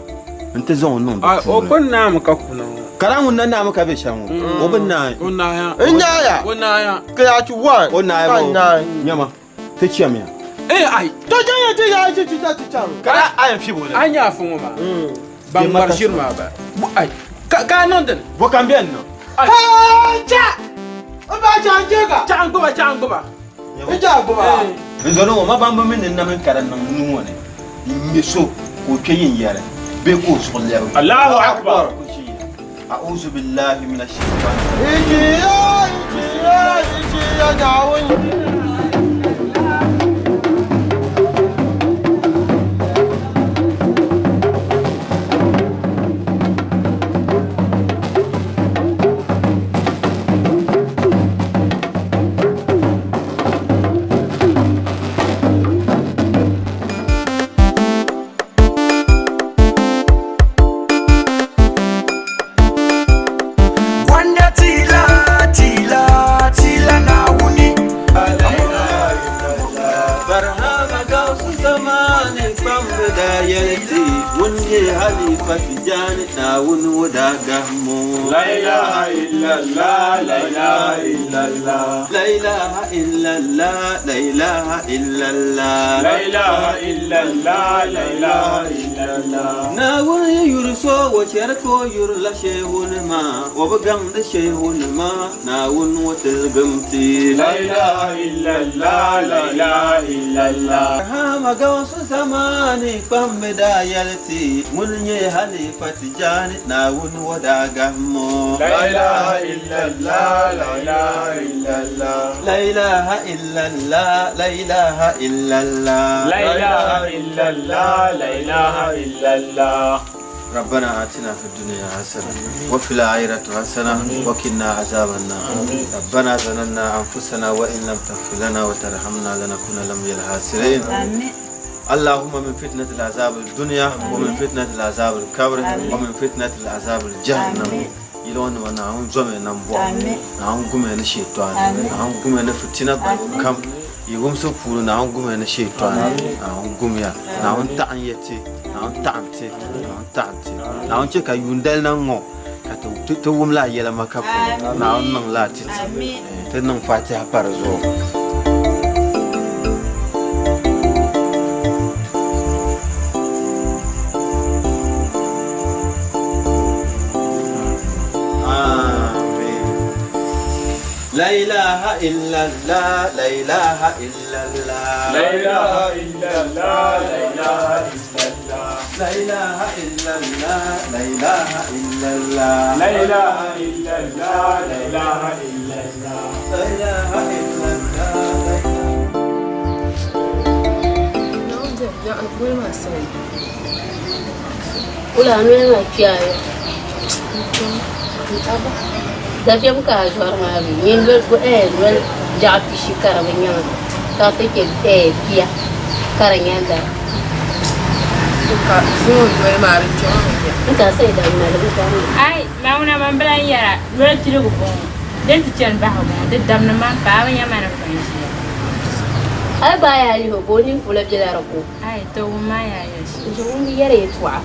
H: nti zaŋ o niŋ di
J: O
H: puuni.
J: kuli naami ka kuna ŋɔ.
H: Ka daa ŋun na naami ka be shɛm ŋɔ, o bi naai.
J: O naaya.
F: N naaya.
J: O naaya.
F: Class 1.
H: O naaya
F: Ka
H: bɔ.
F: naai.
H: Nyama, ti chamiya.
J: Ee ai.
F: To janya ti ya ti ti ti chaŋ.
H: Ka daa a yɛn fibi o
J: A nya afa ŋɔ maa. Ban ŋmari ʒiri maa ba. Bo ai. Ka ka a niŋ dini?
H: Bo ka m beni niŋ?
J: Ai.
F: Cha! N ba chaŋ je ka.
J: Chaŋ gbuba, chaŋ gbuba.
F: N chaŋ gbuba.
H: N zɔri ŋɔ, ma baŋ bi mi ni n na mini ka di niŋ nuu ŋɔ ni. N-ŋme so ka o kpe yin yɛri bee ka o zuɣu lɛbigi.
I: Allahu Akbar.
H: A'uuzu billahi mina shaytaani
F: Ichiya ichiya ichiya Naawuni.
N: Gwanda tila tila tila Naawuni.
H: Barhama Gausu zamani kpambi daa yɛli ti ŋun nyɛ Halifa Tijani Naawuni ŋɔ daa gahim o.
I: La ilaha illallah, la ilaha illallah.
H: La ilaha illallah, la ilaha illallah.
I: La ilaha illallah, la ilaha illallah.
H: Naawuni yi yuri so, o chɛri ka o yurila shehunima, o bi gaŋdi shehunima, Naawuni ŋɔ tiligim ti.
I: La ilaha illallah, la ilaha illallah.
H: Barhama Gausu zamani kpambi daa yɛli ti ŋun nyɛ Halifa Tijani Naawuni ŋɔ daa gahim o.
I: La ilaha illallah, la ilaha illallah.
H: La ilaha illallah, la ilaha illallah.
I: La ilaha illallah, la ilaha illallah.
H: ربنا آتنا في الدنيا حسنة وفي الآخرة حسنة وقنا عذاب النار ربنا ظلمنا أنفسنا وإن لم تغفر لنا وترحمنا لنكونن من الخاسرين
D: آمين.
H: اللهم من فتنة العذاب الدنيا ومن فتنة العذاب القبر ومن فتنة العذاب الجهنم yili nima Naawuni zomi na m-bɔɣu
D: Amin.
H: Naawuni gumi ni shɛtɔni
D: Amin.
H: Naawuni gumi ni fitina balibu kam yi wumsi puuni Naawuni gumi ni shɛtɔni Naawuni gumiya Naawuni taɣin ya ti Naawuni taɣin ti Naawuni taɣin ti Naawuni chɛ ka yuundali na ŋɔ ka ti wum lala yɛla Maka puuni Naawuni niŋ lala ti ti ti niŋ Fatiha pa di zuɣu. Amin. La ilaha illallah, la ilaha illallah.
I: La ilaha illallah, la ilaha illallah.
H: La ilaha illallah, la ilaha illallah.
J: La ilaha illallah, la ilaha illallah.
H: La ilaha illallah.
M: Wula noli maa kpiɛya dabiɛm ka a zɔri maa bee nyini noli biɛɣu pishi ka di bi nyaŋ ka ti chɛ bia ka di nyɛnda
E: Ai Naawuni man bi lan yɛra noli piligu bɔŋɔ din ti chani bahigu ŋɔ di damdi ma m-paai bi nya ma ni pun ʒiya.
M: A yi gbaai a lihi o ka o nini pula bela di ko.
E: Ai to wum maa yaa yɛli shɛli.
M: N ŋun bi yɛri yɛtɔɣa.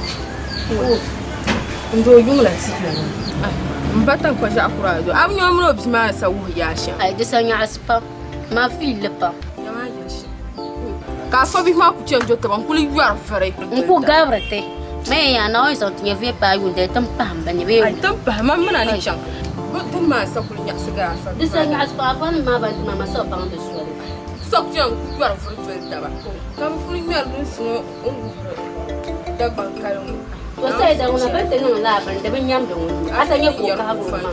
O: N doo yuŋ la ti yɛli m ba taŋkpa ʒiɛɣu kura a doo a bi nya o mini o bia maa ni sa wuhi yaa shɛm.
M: Ai di sa nyaɣisi pam maa fiili li pam.
O: Ka a fa bihi maa ku chani do tiba n-kuli yɔri vuri.
M: N ku gabiri ti ma yɛn yaa Naawuni zaŋ ti nyɛvuya paai yuun dali ti ni pahi m ba ni bee
O: Ai ti ni pahi man mini a ni chaŋ bɛ dini maa sa kuli nyaɣisi gari afa
M: Di sa nyaɣisi pam afa nim maa ban ti ma ma sa bi baŋ di soli.
O: Sa ku chani n-kuli yɔri vuri doli taba ka bɛ kuli ŋmɛri lunsi ŋɔ n-wuhiri Dagbaŋ kali ŋɔ.
M: To Saida ŋuna bɛ ti niŋ laa bini di bi nyamdi ŋun a sa nyɛ ka o kahigi o maŋa.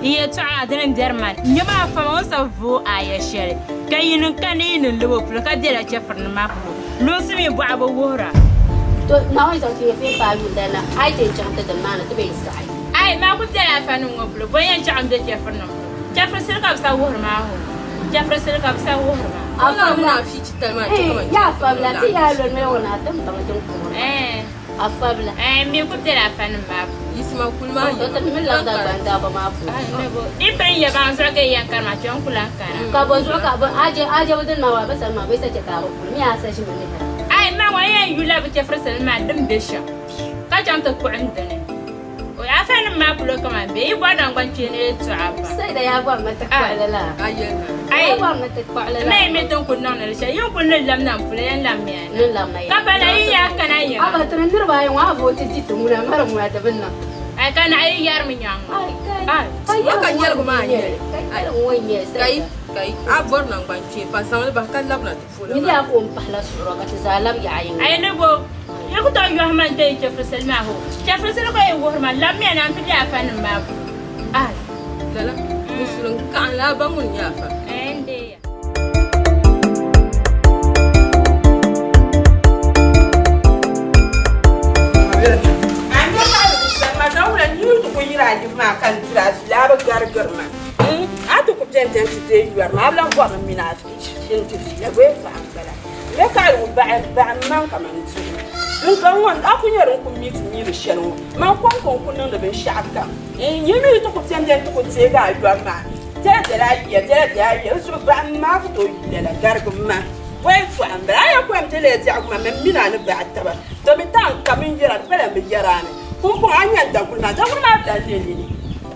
E: N yɛtɔɣa dini m-bɛri ma ni nyɛ maa fama o ni sa vooi aaya shɛli ka yinim kani yi ni lab o polo ka bela chɛfirinim maa puuni. Lunsi mi bɔɣa bi wuhira.
M: To Naawuni zaŋ ti nyɛviya paai yuun dali na, a yi ti yɛn chaŋ ti dini maa ni ti bee n-saɣi.
E: Ai, maa kul bela afanim ŋɔ polo, bɔ n-yɛn chaŋ m-be chɛfirinim polo? Chɛfirisili ka bɛ sa wuhiri maa hoo? Chɛfirisili ka bɛ sa wuhiri maa.
M: Afabila, yaa afabila, ti yaa lɔri mali ŋɔ na ti ni baŋ din kuhiri maa. Afabila.
E: Ɛɛn, m mi kul bela afanim maa puuni.
M: To ti mi labi Dagbaŋ daaba maa puuni.
E: Di pun yɛ baŋ zuɣu ka yi yɛn kari ma kpe n-ku lan kana.
M: Ka bɔ zuɣu ka bɛ a je a jɛbu dini maa waa bɛ sani maa bɛ sa chɛ ka a bi kuli mi a sa ʒimi lihira.
E: Ai, ma ŋɔ yɛn yula bɛ chɛfirisili maa din be shɛm ka chaŋ ti kpuɣi n dini. O afanim maa polo kaman bɛ yi bɔri naŋgbankpeeni yɛltɔɣa pam.
M: Saida yaa bɔri ni ti kpuɣili la.
E: Ai,
M: Yaa bɔri ni ti kpuɣili la.
E: Ma yi mi ti ni kuli niŋdi li shɛli, yi ni kuli ni lamna m polo yɛn lammiya na.
M: Ni lamma ya.
E: Ka pala yi yaa kana yiŋa.
M: Aba ti ni niriba ayi ŋɔ a vooti di ti ŋuna mari ŋuna di bi niŋ.
E: Ai, ka naɣi yi yɛrimi nyaŋ ŋɔ.
M: Ai, kai.
E: Ai.
M: Ka
O: Ŋɔ ka nyɛligu maa
M: nyɛli.
O: nyɛli.
M: Ka nyɛligu ŋɔ nyɛli
O: Kai,
M: Saida.
O: kai, a bɔri naŋgbankpeeni pa zaŋli bahi ka labina ti polo
M: Niriba
O: maa.
M: yaa ku n pahila suɣuro ka ti zaa labi yaɣa yiŋa.
E: Ai ni bo. Yi ku tooi yɔhi ma n-ti yi chɛfirisili maa hoo? Chɛfirisili ka yi wuhiri ma, labimiya na nti be afanim maa puuni.
O: Ai, lala, musulim kaɣinli a ba ŋun nyɛ afa.
E: Ɛɛn, n deei ya.
D: Bɛ kaɣili ŋɔ baɣi baɣi m-maŋ kaman duɣu. N ka ŋɔ a ku nya din ku mi ti miri shɛli ŋɔ, man kɔŋko n-ku niŋdi binshɛɣu kam. N yi mi ti ku beni beni ti ku teegi a yɔri maa, bela bela a yiya, bela bela a yiya, di zuɣu baɣi m maa ku tooi yi lala garigi m ma. Bɔyi tɔɣi m-bala, a yɛn kɔyam ti leei biɛhigu maa, man mini a ni baɣi taba, to mi taŋ ka min yɛra, di pala m bi yɛri a mi. Pumpɔŋɔ a nya n daguli maa, daguli maa bi lan ne nini,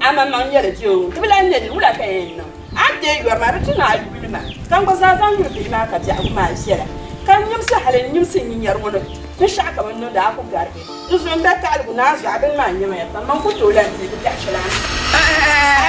D: amaŋmaŋ nyɛli bɛ o, di bi lan ne nini, wula ka yɛn niŋ? A ni deei yɔri maa, di tu ni a yuli ma, ka n gba zaa zaŋ yuli bihi maa ka biɛhigu maa viɛla, ka n nyimsi hali n nyimsi n nyinyari ŋɔ ni binshɛɣu ka bɛ niŋdi a ku garigi. Di zuɣu m ba kaɣiligu ni a zuɣu a bini maa nyamaya pam, man ku tooi lan deegi biɛɣu shɛli a ni.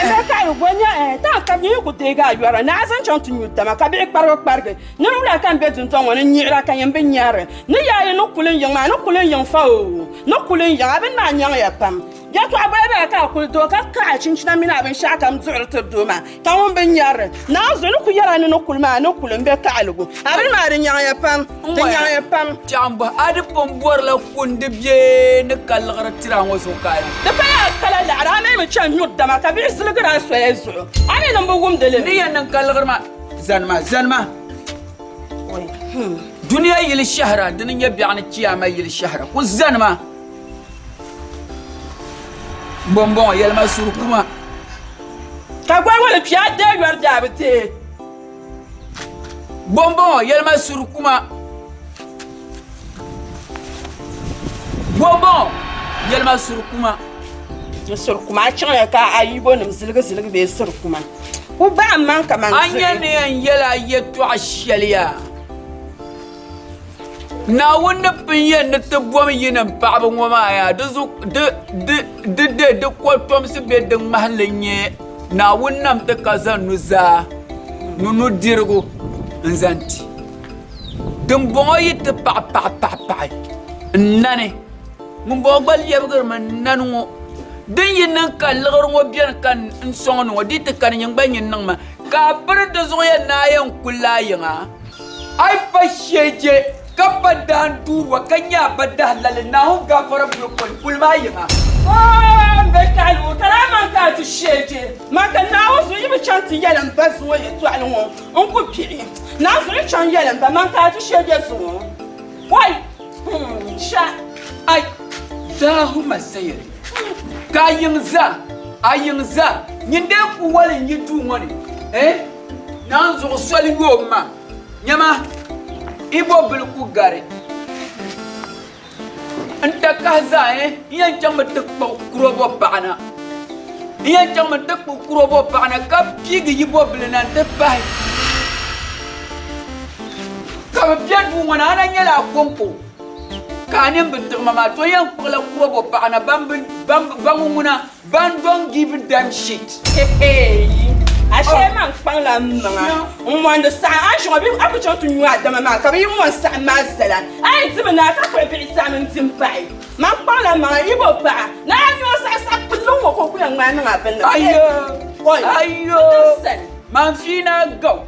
D: M ba kaɣiligu gba nya taŋ ka bɛ yi ku deegi a yɔri ni a zaŋ chaŋ ti nyu dama ka bihi kparigi kparigi. Ni wula ka m be duntɔŋ ŋɔ ni n-nyiɣira ka yɛn bi nyari ni yaai ni kuli n yiŋ maa ni kuli n yiŋ fa oo, ni kuli n yiŋ a bini maa nyaŋya pam. Yɛtɔɣa bala bala ka a kuli doo ka kaɣi a chinchina mini a binshɛɣu kam duɣiri tiri doo maa, ka ŋun bi nyari li. Naanzuhi ni ku yɛr a ni ni kuli maa ni kuli m-be kaɣiligu. A bini maa di nyaŋya pam, di nyaŋya pam.
B: Chaɣimbuhi, a di pun bɔrila kundi bee ni ka liɣiri tiri a ŋɔ zuɣu ka a yi.
D: Di paya a kala laɣiri, a mi mi chani nyuri dama ka bihi ziligiri a soya zuɣu. A mi ni m bi wumdi li mi.
B: Ni yɛn niŋ ka liɣiri maa, zanima, zanima. Dunia yili shɛhira, dini n-nyɛ biɛɣuni chiyaama yili shɛhira. Ku zanima. Bɔmbɔŋɔ yɛlima suri kuma.
D: Ka goli ŋɔ ni kpi a deei yɔri daa bi teei.
B: Bɔmbɔŋɔ yɛlima suri kuma. Bɔmbɔŋɔ yɛlima suri kuma.
D: N suri kuma a chaŋya ka a yibo nim ziligi ziligi bee suri kuma ku baɣim man kaman
B: A nya ni yɛn yɛl a yɛtɔɣ shɛli yaa? Naawuni ni pun yɛn ni ti bom yinim paɣiba ŋɔ maa yaa, di zuɣu di, di, di de di kɔtomsi be di ŋmahinli n-nyɛ Naawuni nam ti ka zaŋ nuzaa ni nudirigu n-zaŋ ti. Dimbɔŋɔ yi ti paɣi paɣi paɣi paɣi. N nani ŋumbɔŋɔ gba lɛbigirimi n nani ŋɔ. Din yi niŋ ka liɣiri ŋɔ beni ka n sɔŋ ni ŋɔ, di yi ti kani nyin gba nyin niŋmi ka a piri di zuɣu yɛn ni a yɛn kulila a yiŋa. A yi pa sheeje ka pa daan duuruwa ka nyɛ a ba dahalali, Naawuni gaafara buyopɔin kulimi a yiŋa.
D: Oo, m be taɣili o, ka daa man ka a ti sheeje man ka Naawuni zuɣu yi bi chaŋ ti yɛli m ba zuŋɔ yɛtɔɣili ŋɔ, n ku kpiɣi. Naawuni zuɣu yi chaŋ yɛli m ba man ka a ti sheeje zuŋɔ. Wai! Hmm, sha!
B: Ai! Zahuma sayadi. Ka a yiŋ za, a yiŋ za, nyin dee ku wali n-yi duu ŋɔ ni, eh? Naawuni zuɣu soli yoom ma. Nyama, Ibo bili ku gari. N takahi zaa, eh? N yɛn chaŋmi ti kpuɣi kurobo paɣa na. N yɛn chaŋmi ti kpuɣi kurobo paɣa na ka piigi Ibo bili na nti pahi. Ka bɛ be duu ŋɔ ni, a na nyɛla a kɔŋko ka a nini bi tiɣi ma maa, to n yɛn kpuɣila kurobo paɣa na ban bi ban ŋun ŋuna ban don't give damn shit.
D: Heheeyi! Ashee man kpaŋla m maŋa m-mɔndi saɣim a ʒi ŋɔ bee a ku chaŋ ti nyu adama maa ka bɛ yi mɔn saɣim maa zala a yi dimi naa ka kpuɣi bihi saɣim n-di m-pahi. Man kpaŋla m maŋa Igbo paɣa ni a nyu o saɣi saɣi kpulli ŋ-ŋɔ ka o ku yɛn ŋmaai niŋ a bini ni.
B: Ayo!
D: Oi!
B: Ayo! Man fiina gaw!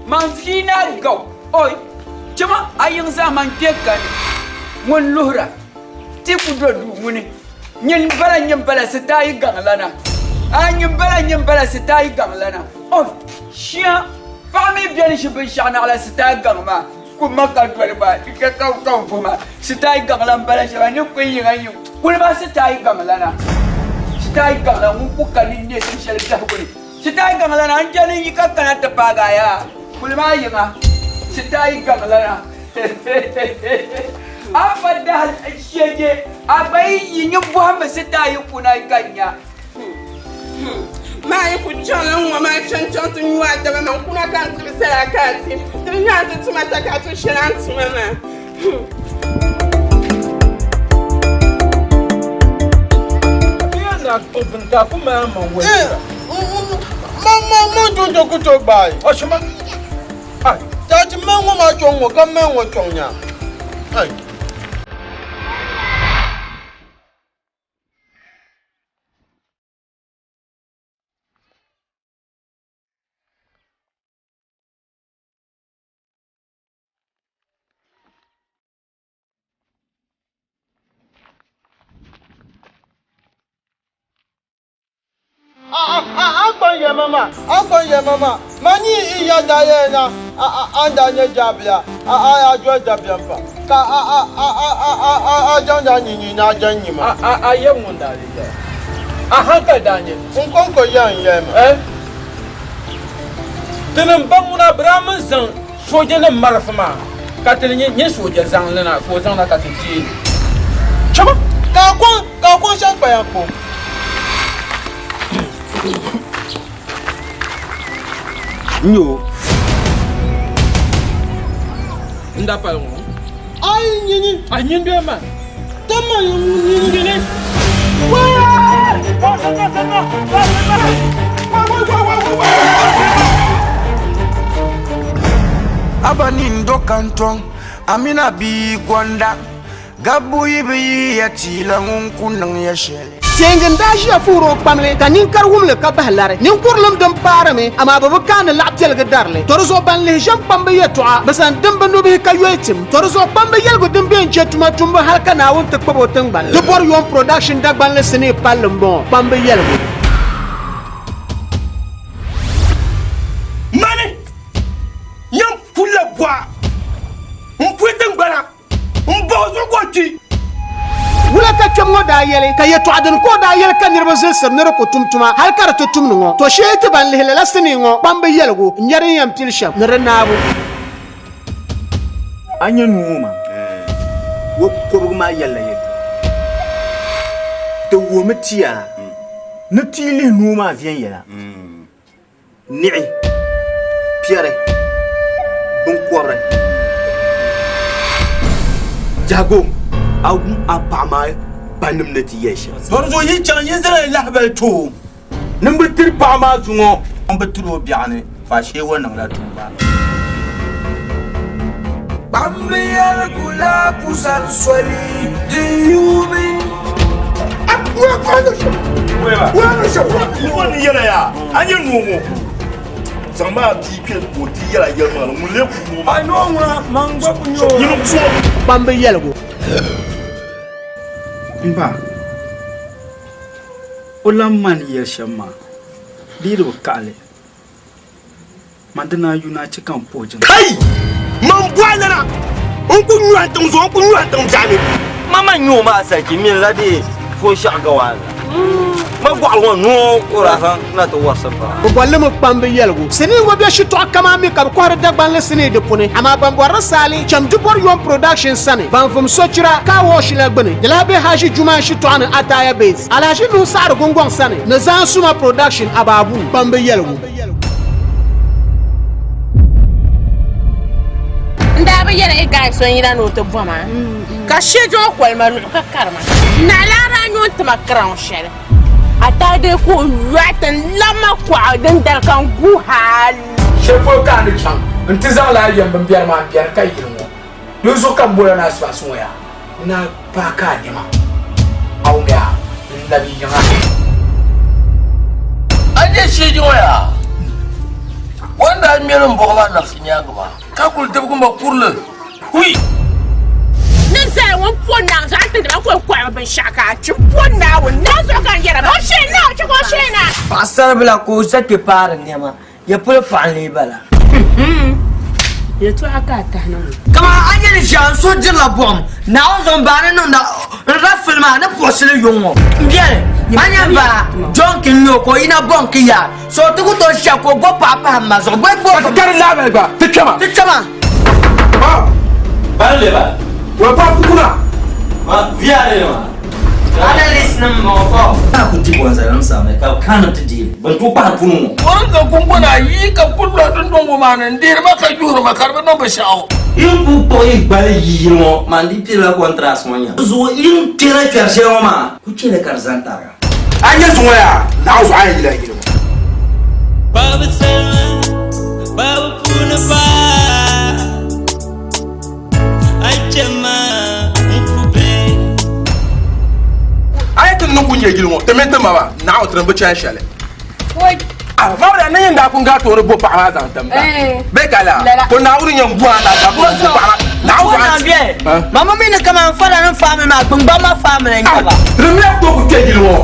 B: Man fiina gaw! Oi! Chama a yiŋ zaa man kpe kani ŋun luhira ti ku do duu ŋuni. Nyin bala nyin bala sitaayi gaŋ lana. A nyin bala nyin bala sitaayi gaŋ lana. Oi! Shia paɣa mi beni ʒi binshɛɣu naɣila sitaayi gaŋ maa ku ma ka doli ma ka ka ka vuhi ma sitaayi gaŋ lan bala shɛba ni ku yiŋa yiŋ kuli ma sitaayi gaŋ lana. Sitaayi gaŋ lan ŋun ku ka ninneesim shɛli biɛhigu ni. Sitaayi gaŋ lana n je ni yi ka kana ti paagi a yaa kuli maa yiŋa sitaayi gaŋ lana a pa dahi sheje a gba yi yi nyi bɔhimmi sitaayi kuna ka nya.
D: Maa yi ku chaŋla ŋ-ŋɔ maa chaŋ chaŋ ti nyu adama man kuna ka n tibisala ka a ti di bi nya n ti tuma takatu shɛli a ni tuma maa.
F: Ma ma ma dun to ku to gbaai. Oshima. Ai, ta ti ma ŋɔ maa chɔŋ ŋɔ ka ma ŋɔ chɔŋ nya. Ai. A gban yɛma maa, a gban yɛma maa, ma ni i ya daa yɛli na a ni daa nyɛ jaabila, a a doli dabiɛm pa, ka a a a a a a a jaŋdi a nyinyi ni a jaŋ nyi ma.
C: A a yɛm ŋun daa lee yɛla, a hankali daa nyɛ.
F: N kɔŋko ya n yɛli ma.
C: Eh? Tinim ba ŋuna bɛ daa min zaŋ soojanim marafa maa ka ti ni nyɛ sooja zaŋ li na ka o zaŋ na ka ti deei li.
F: Chama ka a kɔŋ ka a kɔŋ shɛm kpaya kpo.
H: N yo.
C: N da pali ŋɔ.
F: Ayi nyini.
C: A nyini bee man?
F: Tama nyini.
C: Nyini.
N: Abanin do kantɔŋ Amina bia gonda Gabbu yi bi yi ya tiila ŋun ku niŋ ya shɛli.
A: Teengi n-daa ʒiya fuhiri o kpamli, ka ninkari wum li ka bahi lari. Ninkurilim din paarimi, amaa bɛ bi kaani laɣ piɛligi dari li. Tɔ di zuɣu ban lihi ʒiɛm kpambi yɛtɔɣa, bɛ san dim bɛ nubihi ka yoli tim. Tɔ di zuɣu kpambi yɛligu din be n-chɛ tuma tumbu hal ka Naawuni ti kpab o tiŋgbani. Di bɔri Yom Production Dagbanli sinii palli m-bɔŋɔ, Kpambi yɛligu.
I: Mani nyam pulla bɔɣa m-puli tiŋgbana. M baɣa zuɣu ka o kpi.
A: Wula ka kpɛm ŋɔ daa yɛli? Ka yɛtɔɣa dini ka o daa yɛli ka niriba zilsiri ni di ku tum tuma hal ka di ti tumdi ŋɔ? Tɔ shee ti ban lihi lala sinii ŋɔ kpambi yɛligu n-nya din yɛn pili shɛm ni di naabu.
H: A nya nuu ŋɔ maa, o kɔbigu maa yɛlila yɛtɔɣa. Ti wuhimi ti a ni ti yi lihi nuu maa viɛnyɛla. Niɣi, piɛri, binkɔbiri. Jago, a wum a paɣa maa banim ni ti yɛli shɛm.
I: Tɔri zuɣu yi chaŋ yi zaŋla lahibali ti o. Ni m bi tiri paɣa maa zuŋɔ, m bi tiri o biɛɣuni, faashee o niŋla tuuba.
N: Kpambi yɛligu la. la kusan soli din yuumi.
I: Ni yɛla yaa a nyɛ noo ŋɔ zaŋ maa bia kpɛ ka o ti yɛla yɛlimaŋli ŋun lee ku noo maa. A noo ŋuna man gba ku nyɛ o. Nyini ku o.
A: Kpambi yɛligu.
L: M ba, o lan ma ni yɛli shɛm maa, di yi di bi kaɣili, man di naan yu ni a chɛ ka m puhi jiŋli.
I: Kai! Man bɔhi lana, n ku nyu a tiŋ zuɣu, n ku nyu a tiŋ biɛɣu ni.
H: Ma man nyu o maa sariki mini la di foon shɛɣu gawaan la. Ma gɔɣili ŋɔ noo ka o daa zaŋ na ti wɔrisi m paɣa.
A: Bɛ boli li mi kpambi yɛligu. Sinii ŋɔ be shitɔɣu kam mi ka bɛ kɔhiri Dagbanli sinii di puni. Amaa ban bɔri li saali cham Dibɔri Yom Productions sani, ban vum sochira car wash la gbuni. Di lahi be Haji Jumaan shitɔɣu ni Ataya Base, Alhaji Nuhu Saɣiri Gungɔŋ sani ni Zaan Suma Production Abaabuu, kpambi yɛligu.
O: N daa bi yɛli Egai so n-yina ni o ti bɔ ma, ka she o kolima luɣi ka kari ma. Naɣilaa daa nyo n-ti ma kiraun shɛli. A taa dee ka o yɔɣi ti n-labi ma kɔɣu din dali ka n guui hal.
C: Shɛli polo ka a ni chaŋ nti zaŋ lala yɛmbimbiɛri maa m-beni ka yili ŋɔ. Dinzuɣu ka m bol a ni asibaasi ŋɔ yaa ni a paaki a nɛma a wumya n-labi yiŋa.
Q: A nya sheegi ŋɔ yaa? O ni daa ŋmɛli m buɣa maa labisi nyaaŋa maa, ka kul dibigi ma kurili hui!
O: Ni zaya ŋun po naŋ zaɣ ti nima ka o kɔhiri binshɛɣu ka a chi po Naawuni naa zuɣu ka n yɛra ma o shee na, o chɛ ka o shee na.
R: Paɣisaribila ka o za kpe paari nɛma, ya polo paɣa n-lee bala.
O: Yɛltɔɣa ka a tahi na ŋɔ.
R: Kaman a ni yɛli ʒiɛɣu n suhu dirila buɣim, Naawuni zuɣu m bahi ni niŋda n rafili maa ni puɣisili yuŋ ŋɔ. M biɛli, a nya m baa Jɔnki n-nyɛ o ka o yina bɔŋki yaa, so o ti ku tooi shɛbi ka o bo paɣa pahi m ma zuɣu. Bɔi bo.
C: Ka ti kari lahabali gba ti kpɛma.
R: Ti kpɛma.
H: Bani le ba.
C: Wa pa kukuna.
H: Ma viya le ma.
R: Analyst nim bɔŋɔ kɔ.
H: Ka ku di bɔnzalinim samli ka bɛ kana ti deei li. Bɛ ni tooi kpahiri puni ŋɔ.
Q: Pɔringa guŋgona yi ka ku lɔhi dundɔŋ ŋɔ maa ni n-dihiri ma ka yuhiri ma ka di bi niŋ binshɛɣu.
H: Yi ni kul kpuɣi yi gbali yi yili ŋɔ, man di pirila kɔntiras ŋɔ nya. Zuɣu yi ni kpɛra kpɛri shɛli ŋɔ maa, ku chɛ li ka di zani tariga.
C: A nya zuŋɔ yaa, naɣ zuɣu a yɛn yila yili ŋɔ.
S: Babu salima, babu puuni paa, a chɛ ma n-ku be.
C: A yi ti niŋ ku nya yili ŋɔ, ti mini ti ma maa, naɣ ti ni bi chani shɛli. Ah, Mawula ni yin daa pun gaa tooni bo paɣa maa zaŋ tim ba. Bee ka laa? To Naawuni yɛn bo a na ka bo paɣa maa. Naawuni
R: Ko na bɛ. Mama mi ni kaman fala ni faamili maa kpingbaŋ ma faamili n nyɛ ba.
C: Tirimiya to ku kpe yili ŋɔ.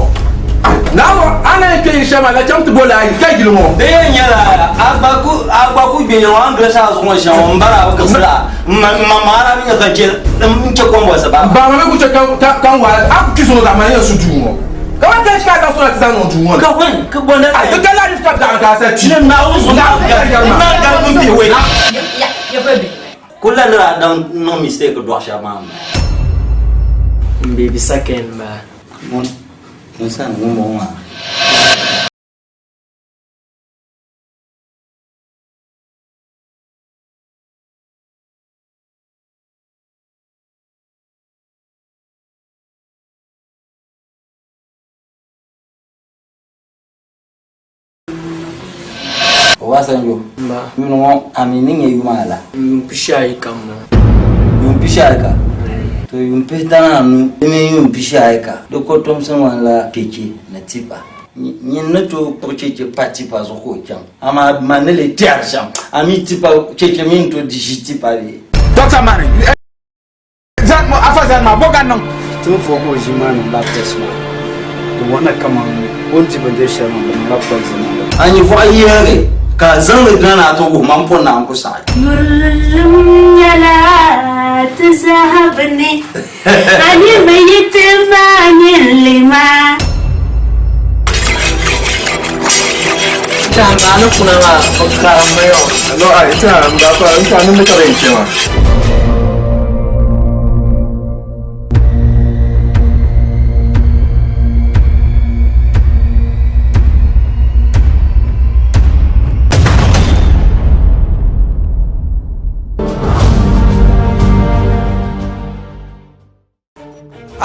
C: Naawuni a na yɛn kpe yili shɛli maa la chaŋ ti bo laa yi ka yili ŋɔ.
H: Di yɛn nyɛla a gba ku a gba ku gbe ŋɔ a ni dolisi a zuɣu ŋɔ shɛm ŋɔ m bara a bi gibisira m ma m ma maara mi ka chɛ n chɛ kɔmbɔnsi ba.
C: Ba ma mi ku chɛ ka ka n waai a ku kpi zuŋɔ zaɣ mani yɛn su duu ŋɔ. Kamani ka chɛ ka a zaŋ so na ti zaŋ niŋ duu ŋɔ ni.
H: Ka wɛn ka bɔnda
C: A ti ka lahi ka daɣiri ka a sa kpi.
H: Ni Naawuni zuɣu
C: Naawuni ka yɛri ma.
H: Naawuni ka n bihi wei. Kul la ni daa daŋ niŋ mistake dɔɣi shɛba maa m-bala.
T: M baby second m-bala.
H: Ŋun ŋun sani ŋun bɔŋɔ maa. Obasanjo, yuuni ŋɔ a mi ni nyɛ yuma ala?
T: Yuun pishi ayi ka m-bɔŋɔ.
H: Yuun pishi ayi ka? To yuun pihita ni anu di mini yuun pishi ayi ka di kɔtomsi ŋmanila cheche ni tipa. Nyin ni tooi kpuɣi cheche pa tipa zuɣu ka o chaŋ, amaa man ni lee tɛhiri shɛm, a mi tipa cheche mi ni tooi di ʒi tipa bee?
C: Doctor Mani, Afa zani maa, bɔ ka niŋ?
L: Ti ni fo ka o ʒi maa niŋ lab test maa, di wuhina kaman o ni di bindiri shɛli maa, bɛ niŋla poison niŋ li.
H: A nyinvɔɣu yɛligi ka a zaŋ li gana a ti wuhi ma m-po naai n-ku saɣi.
E: Yurilim nyɛla ti zaa bini, a ni mi yi ti maai nyinli maa.
T: Tɛha m ni kuna maa bi karimmi yɔ.
C: No, ai, tɛha m ba pa n tɛha nimdi ka bɛ yɛn chɛ maa.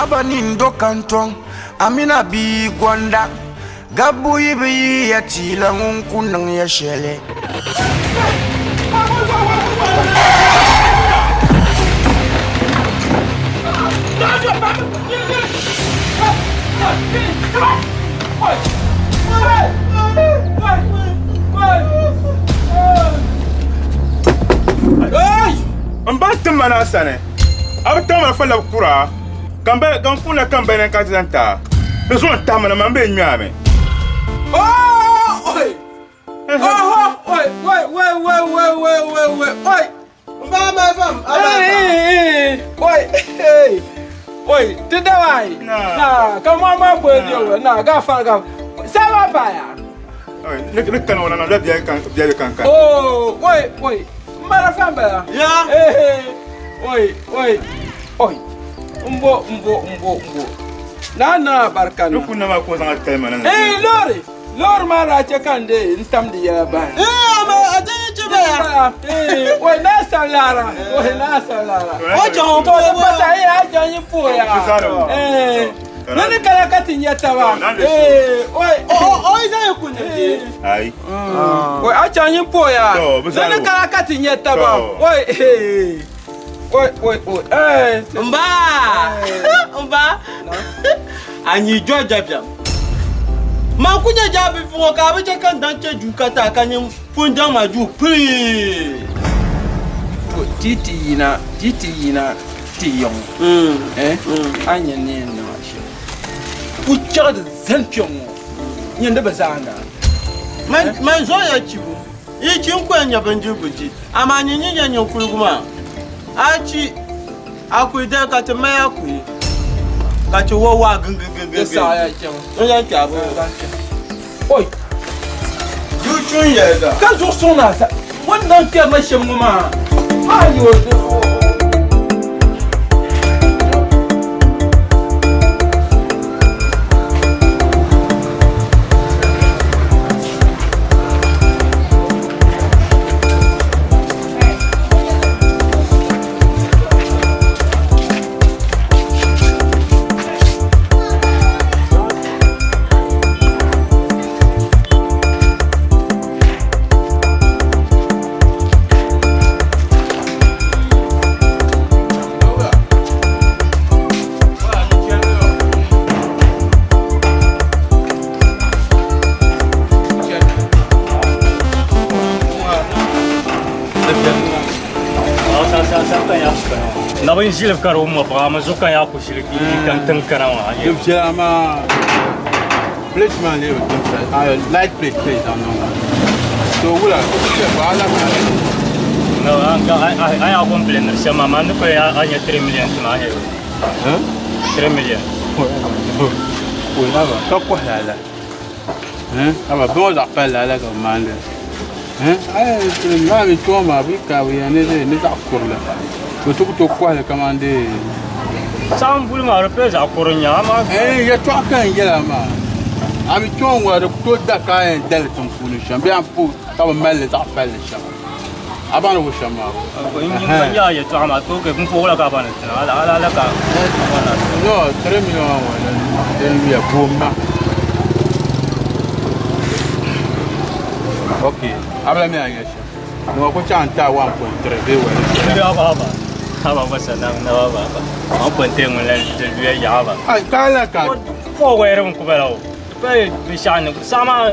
N: Aba nin do kantɔŋ amina bia gonda gabbu yi bi yi ya tiila ŋun ku niŋ ya shɛli.
L: kana a sani a bi taŋ ma fa labi kura ka n ka n kuna ka n bali ka ti zaŋ ti a di zuɣu n tahi ma na man bee n ŋme a mi.
C: Oh, oi. Oh, oi, oi, oi, oi, oi, oi, oi, oi, oi.
F: Mba ma fam, aba.
C: Oi, hey. Oi, ti dawai. Na, ka mo ma bo dio na ga fa ga. Sa ba pa ya.
L: Oi, ni kana wala na la biya kan biya kan kan.
C: Oh, oi, oi. Mara fam ba.
F: Ya.
C: Eh, oi, oi. Oi. Mbo, mbo, mbo, mbo. Na na barka
L: na. Ni kunna ma ko zaŋ kalma na.
C: Eh, lori. Lori maa daa chɛ ka n dee n tam di yɛla bahi.
F: Eh, ama a ti yi chi baya.
C: Eh, oi na san laara. Oi na san laara.
F: O chaŋ o
C: To di pata eh a chaŋ yi pooya. Eh, ni ni kana ka ti nya taba. Eh, oi.
F: O o yi zaŋ yi kunni di.
L: Ai.
C: Oi a chaŋ yi pooya.
L: To, bi
C: Ni
L: zaa
C: ni kana ka ti nya taba. Oi eh. Oi oi oi. Eh.
F: Mba. Mba. A nyi jɔ dabiɛm. Man ku nyɛ jaabifu ŋɔ ka a bi chɛ ka n daŋ chɛ duu ka ti a ka nyin pun daŋ ma duu pii.
C: To ti ti yina ti ti yina ti yiŋ eh a nya ni yɛn niŋ a shɛm ku chaɣi di zani kpɛŋ ŋɔ nyin di bi zaanda.
F: Man man zoya chibu yi chi n ku yɛn nya bindirigu di amaa nyin yi nya nyin kuligu maa a chi A kuli dali ka ti mali a kuhi ka ti wa waa gingigingigi.
C: Di saɣiya chaŋ.
F: N zaŋ kpe a bini.
C: N zaŋ kpe. Oi!
F: Duu chun yɛliga.
C: Ka zuɣu suŋ na sa. O ni niŋ kpɛri ma shɛm ŋɔ maa, ayo!
U: Na bin ʒili ka di mɔbiga mi zuɣu ka yaa ku ʒili kan tiŋ kana maa
F: Di viɛla maa plate maa lee bi timsa light plate plate zaŋ niŋ maa to wula ku chɛ ba ala maa
U: No, a yaa complain ni shɛm maa maa ni ku a nya 3 million ti maa nya 3 million
F: ka kɔhi lala Aba bɛ ŋɔ zaɣ palli ala ka bɛ maandi li. Maa mi kpɛŋɔ maa bɛ yi ka bɛ yɛn ni di ni zaɣ kurili bɛ ti ku tooi kɔhi li kamani dee.
U: Saɣim buli maa di pili zaɣ kurili n-nyɛ amaa.
F: Yɛltɔɣa ka n yɛl a maa a mi kpɛŋɔ ŋɔ di ku tooi da ka a yɛn dali tiŋ puuni shɛm bee a ni po ka bɛ mali li zaɣ palli shɛm a baŋdi wu shɛm maa.
U: N nya a yɛltɔɣa maa ok m po wula ka a baŋdi ti na ala ka.
F: No 3 million ŋɔ din yuya boom ma. Ok abila mi a nya shɛm ŋɔ ku chaŋ n-ti a 1.3 bee wɛli.
U: Haba haba haba ba sa na na ba ba 1.3 ŋun la di luya yaɣa ba.
F: Ai ka la ka.
U: Po wɛri n ku bala o. Pa binshɛɣu ni saɣa maa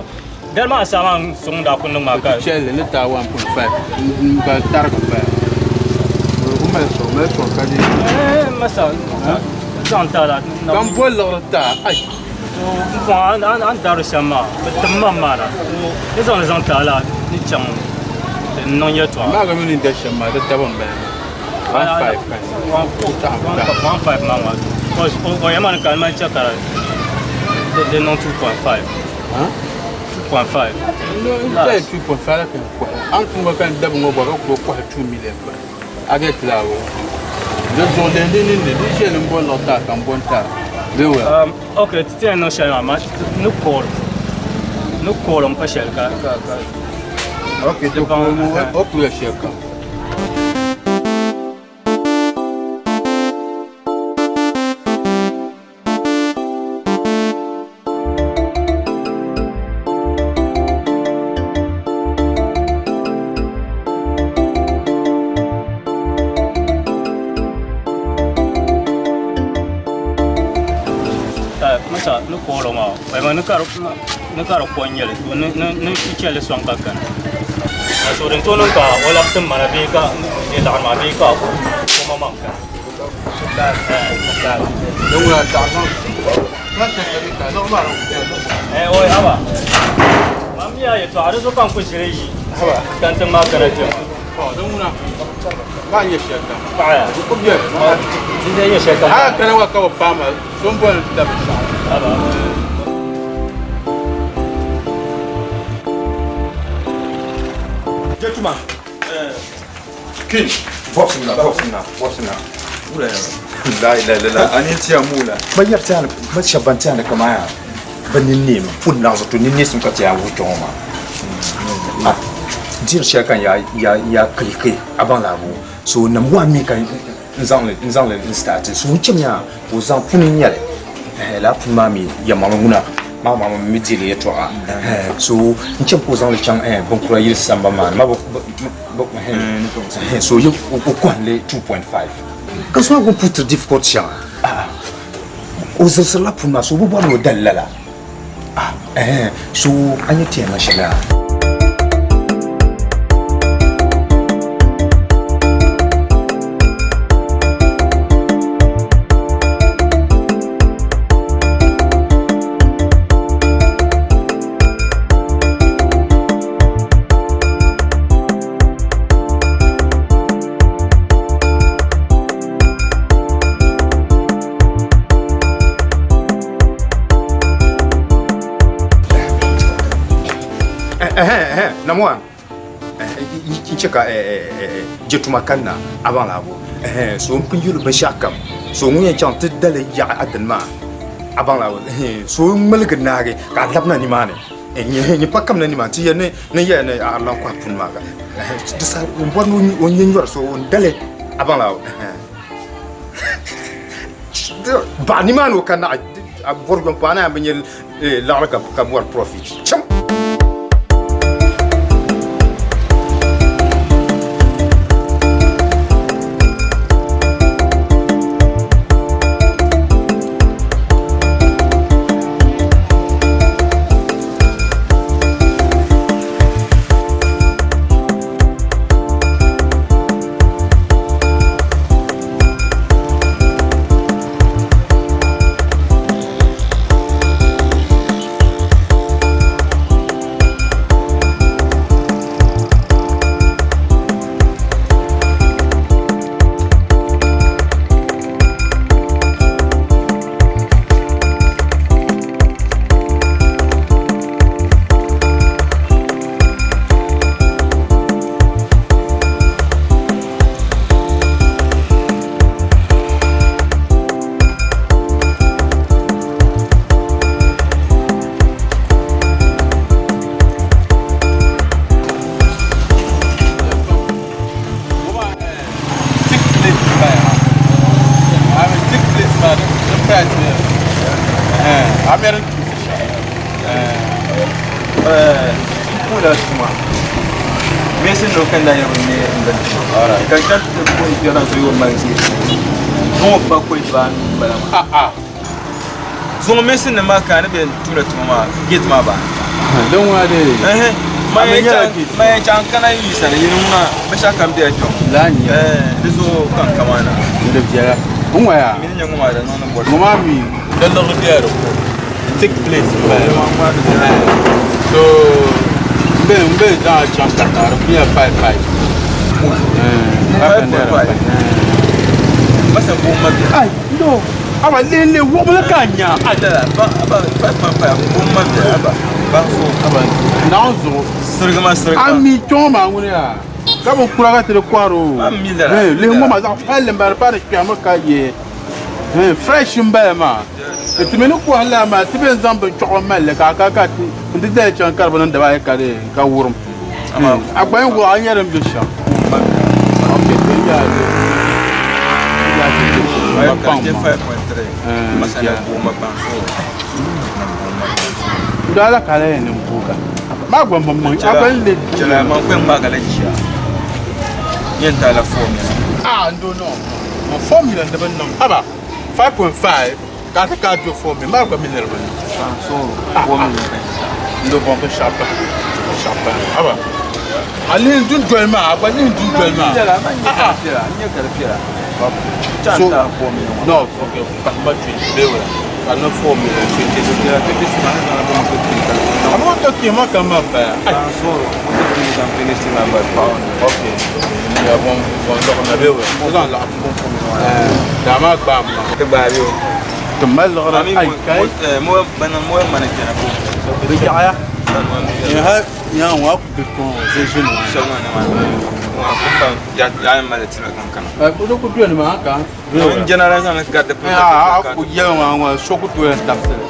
U: Dali maa saa maa n-suŋ daa kuli niŋ maa ka.
F: Chɛlli ni taai 1.5 n gba tarigi paya. O mali sɔŋ, mali sɔŋ ka di.
U: Eh, masa, zaŋ taai la.
F: Ka n boli liɣiri taai, ai.
U: N kɔŋ a ni dari shɛm maa, bɛ tim ma maa na. Ni zaŋ li zaŋ taai la ni chaŋ n niŋ yɛltɔɣa.
F: Maa gba mi ni da shɛm maa, di taba m-bala maa. 1.5 ka.
U: 1.5 maa maa. O yɛn ma ni ka n mali chɛ ka di niŋ 2.5. 2.5.
F: N 2.5 la kan kɔhi. An kuma kan dabi ŋɔ bɔ ka kuro kɔhi 2 million ba. A get la o. Di zuɣu di ni ni ni di ʒe ni bɔ lɔɣu taa ka n bɔ n taa. Be well.
U: Okay, ti ti yɛn niŋ shɛli maa ma ni call ni call n pa shɛli ka ka ka.
F: Okay, to o kula shɛli kam.
U: Masa ni koolo maa walima ni ka di ko n-nyɛli to ni chɛli sɔŋ ka kani so din tooi niŋ ka o labi ti mana bee ka di laɣiri maa bee ka o maŋmaŋ ka. Eh, oi, haba. Mam ya yɛltɔɣa di zuɣu ka n ku ʒili yi ka n ti maa kana kpɛ maa.
F: Din ŋuna ka nyɛ shɛli kam.
U: Paɣaya.
F: Di ku bɛ.
U: Di dee nyɛ shɛli kam.
F: A kana wa ka bi paama so n boli da binshaɣu.
U: Haba.
L: Jɛtuma. Kin. Bɔbsi na, bɔbsi na, bɔbsi na.
H: Wula ya. La ilaha illallah. Ani tiya mula.
L: Ba yɛri ti a ni ba shɛba ban ti a ni kaman yaa bɛ nini neemi pun naɣ zuɣu to nini neesim ka ti yaa wuhi kpɛŋɔ maa. A diri shɛli ka n yaa yaa yaa kiliki a baŋ la abu so nam waa mi ka n zaŋ li n zaŋ li n start so n chɛ mi yaa ka o zaŋ puni n nyɛli ɛhɛ lala puni maa mi yɛlimaŋli ŋuna maa maa mi diri yɛltɔɣa ɛhɛ so n chɛ mi ka o zaŋ li chaŋ ɛhɛ binkura yili sambani maa ni ma bi so yi o kɔhim li 2.5 ka so maa putiri difficult shɛŋa o zirisirila puni maa so o bi bɔri ni o dali lala so a nyɛ ti yɛn niŋ shɛli yaa. Namuwa n chɛ ka je tuma kanna a baŋ la bo so n pun yuli binshɛɣu kam so ŋun yɛn chaŋ ti dali yaɣi a dini maa a baŋ la bo so n ŋmaligi naagi ka a labina nimaani N pa kamina nimaani ti yɛli ni n yɛya ni a lan kɔhi puni maa ka di saha n bɔri ni o nyɛ nyɔri so n dali a baŋ la baɣa nimaani o kanna a bɔri yom paai a na yɛn bi nyɛ liɣiri ka bɔri profit cham.
H: Zuŋɔ mesin nim maa ka ni bɛ tumdi tuma maa gate maa ba.
J: Din ŋuna dee.
H: Ma yɛn chaŋ kana yi sani yini ŋuna binshɛɣu kam bela kpɛŋɔ.
J: Laa n nyɛ.
H: Di zuɣu ka n kamana.
J: Di viɛla. N ŋɔ yaa.
H: Mini nyɛ ŋɔ maa di niŋdi bɔri.
J: Ŋɔ maa mi di liɣiri bela di ko. Thick plate n bala. So n bɛ n bɛ zaŋ a chaŋ katiŋa di ku nyɛla 5 5.
H: 5.5. Masa buɣum ma bɛ.
J: Ai no. Aba lele wuɣibili ka a nya.
H: Dala ba aba 5.5 buɣum ma bɛ aba ba so.
J: Aba naawuni zuɣu.
H: Sirigi ma sirigi ma.
F: A mi kpɛŋɔ maa ŋuni yaa ka bin kura ka ti di kɔhiri o.
H: Ma mi lala.
F: Lihi ŋɔ maa zaɣ palli n bala di paai di kpɛhimi ka ye fresh n bala maa. Ti mi ni kɔhi lala maa ti bɛn zaŋ bin chɔɣu mali li ka a ka ka ti n ti dali chaŋ ka di bi niŋ dabaayi ka di ka wurim. A gba yɛn wuɣi a nyɛ din bɛ shɛm. Okay, to n yaa di yaa ti ti ma kpaŋ ma. N daa la ka la yɛn niŋ buuka. Maa gba n bi maŋ a gba n le.
H: Chɛla man kpɛŋ maa ka la jia. Yɛn taai la 4 million.
F: Ah, n do no. Ma 4 million di bi niŋ. Haba 5.5 ka a ti ka a do 4 million maa gba mi ni di bi niŋ.
H: So 4 million ka
F: N do bɔŋ binshɛɣu pahi. Binshɛɣu pahi. Haba a lihi dundoli maa a gba lihi dundoli maa.
H: N nyɛ ka di piɛla.
J: Okay. So, no, okay, pahi 20 bee wala. Ka niŋ 4 million 20 Amma wata kema kama ba. Okay. Ya bon bon lɔɣu na bee wala. O zaŋ lɔɣu. Daa maa gbaam ma.
G: Ti gbaai bee o.
J: Ti mali liɣiri ai kai. Di yaɣaya. Ha nya ŋɔ ku bi kɔŋ ʒe ʒini maa. O ku doli maa ka.
G: N generalize ni ka di
J: A ku yɛli ŋɔ ŋɔ so ku tooi tabisili.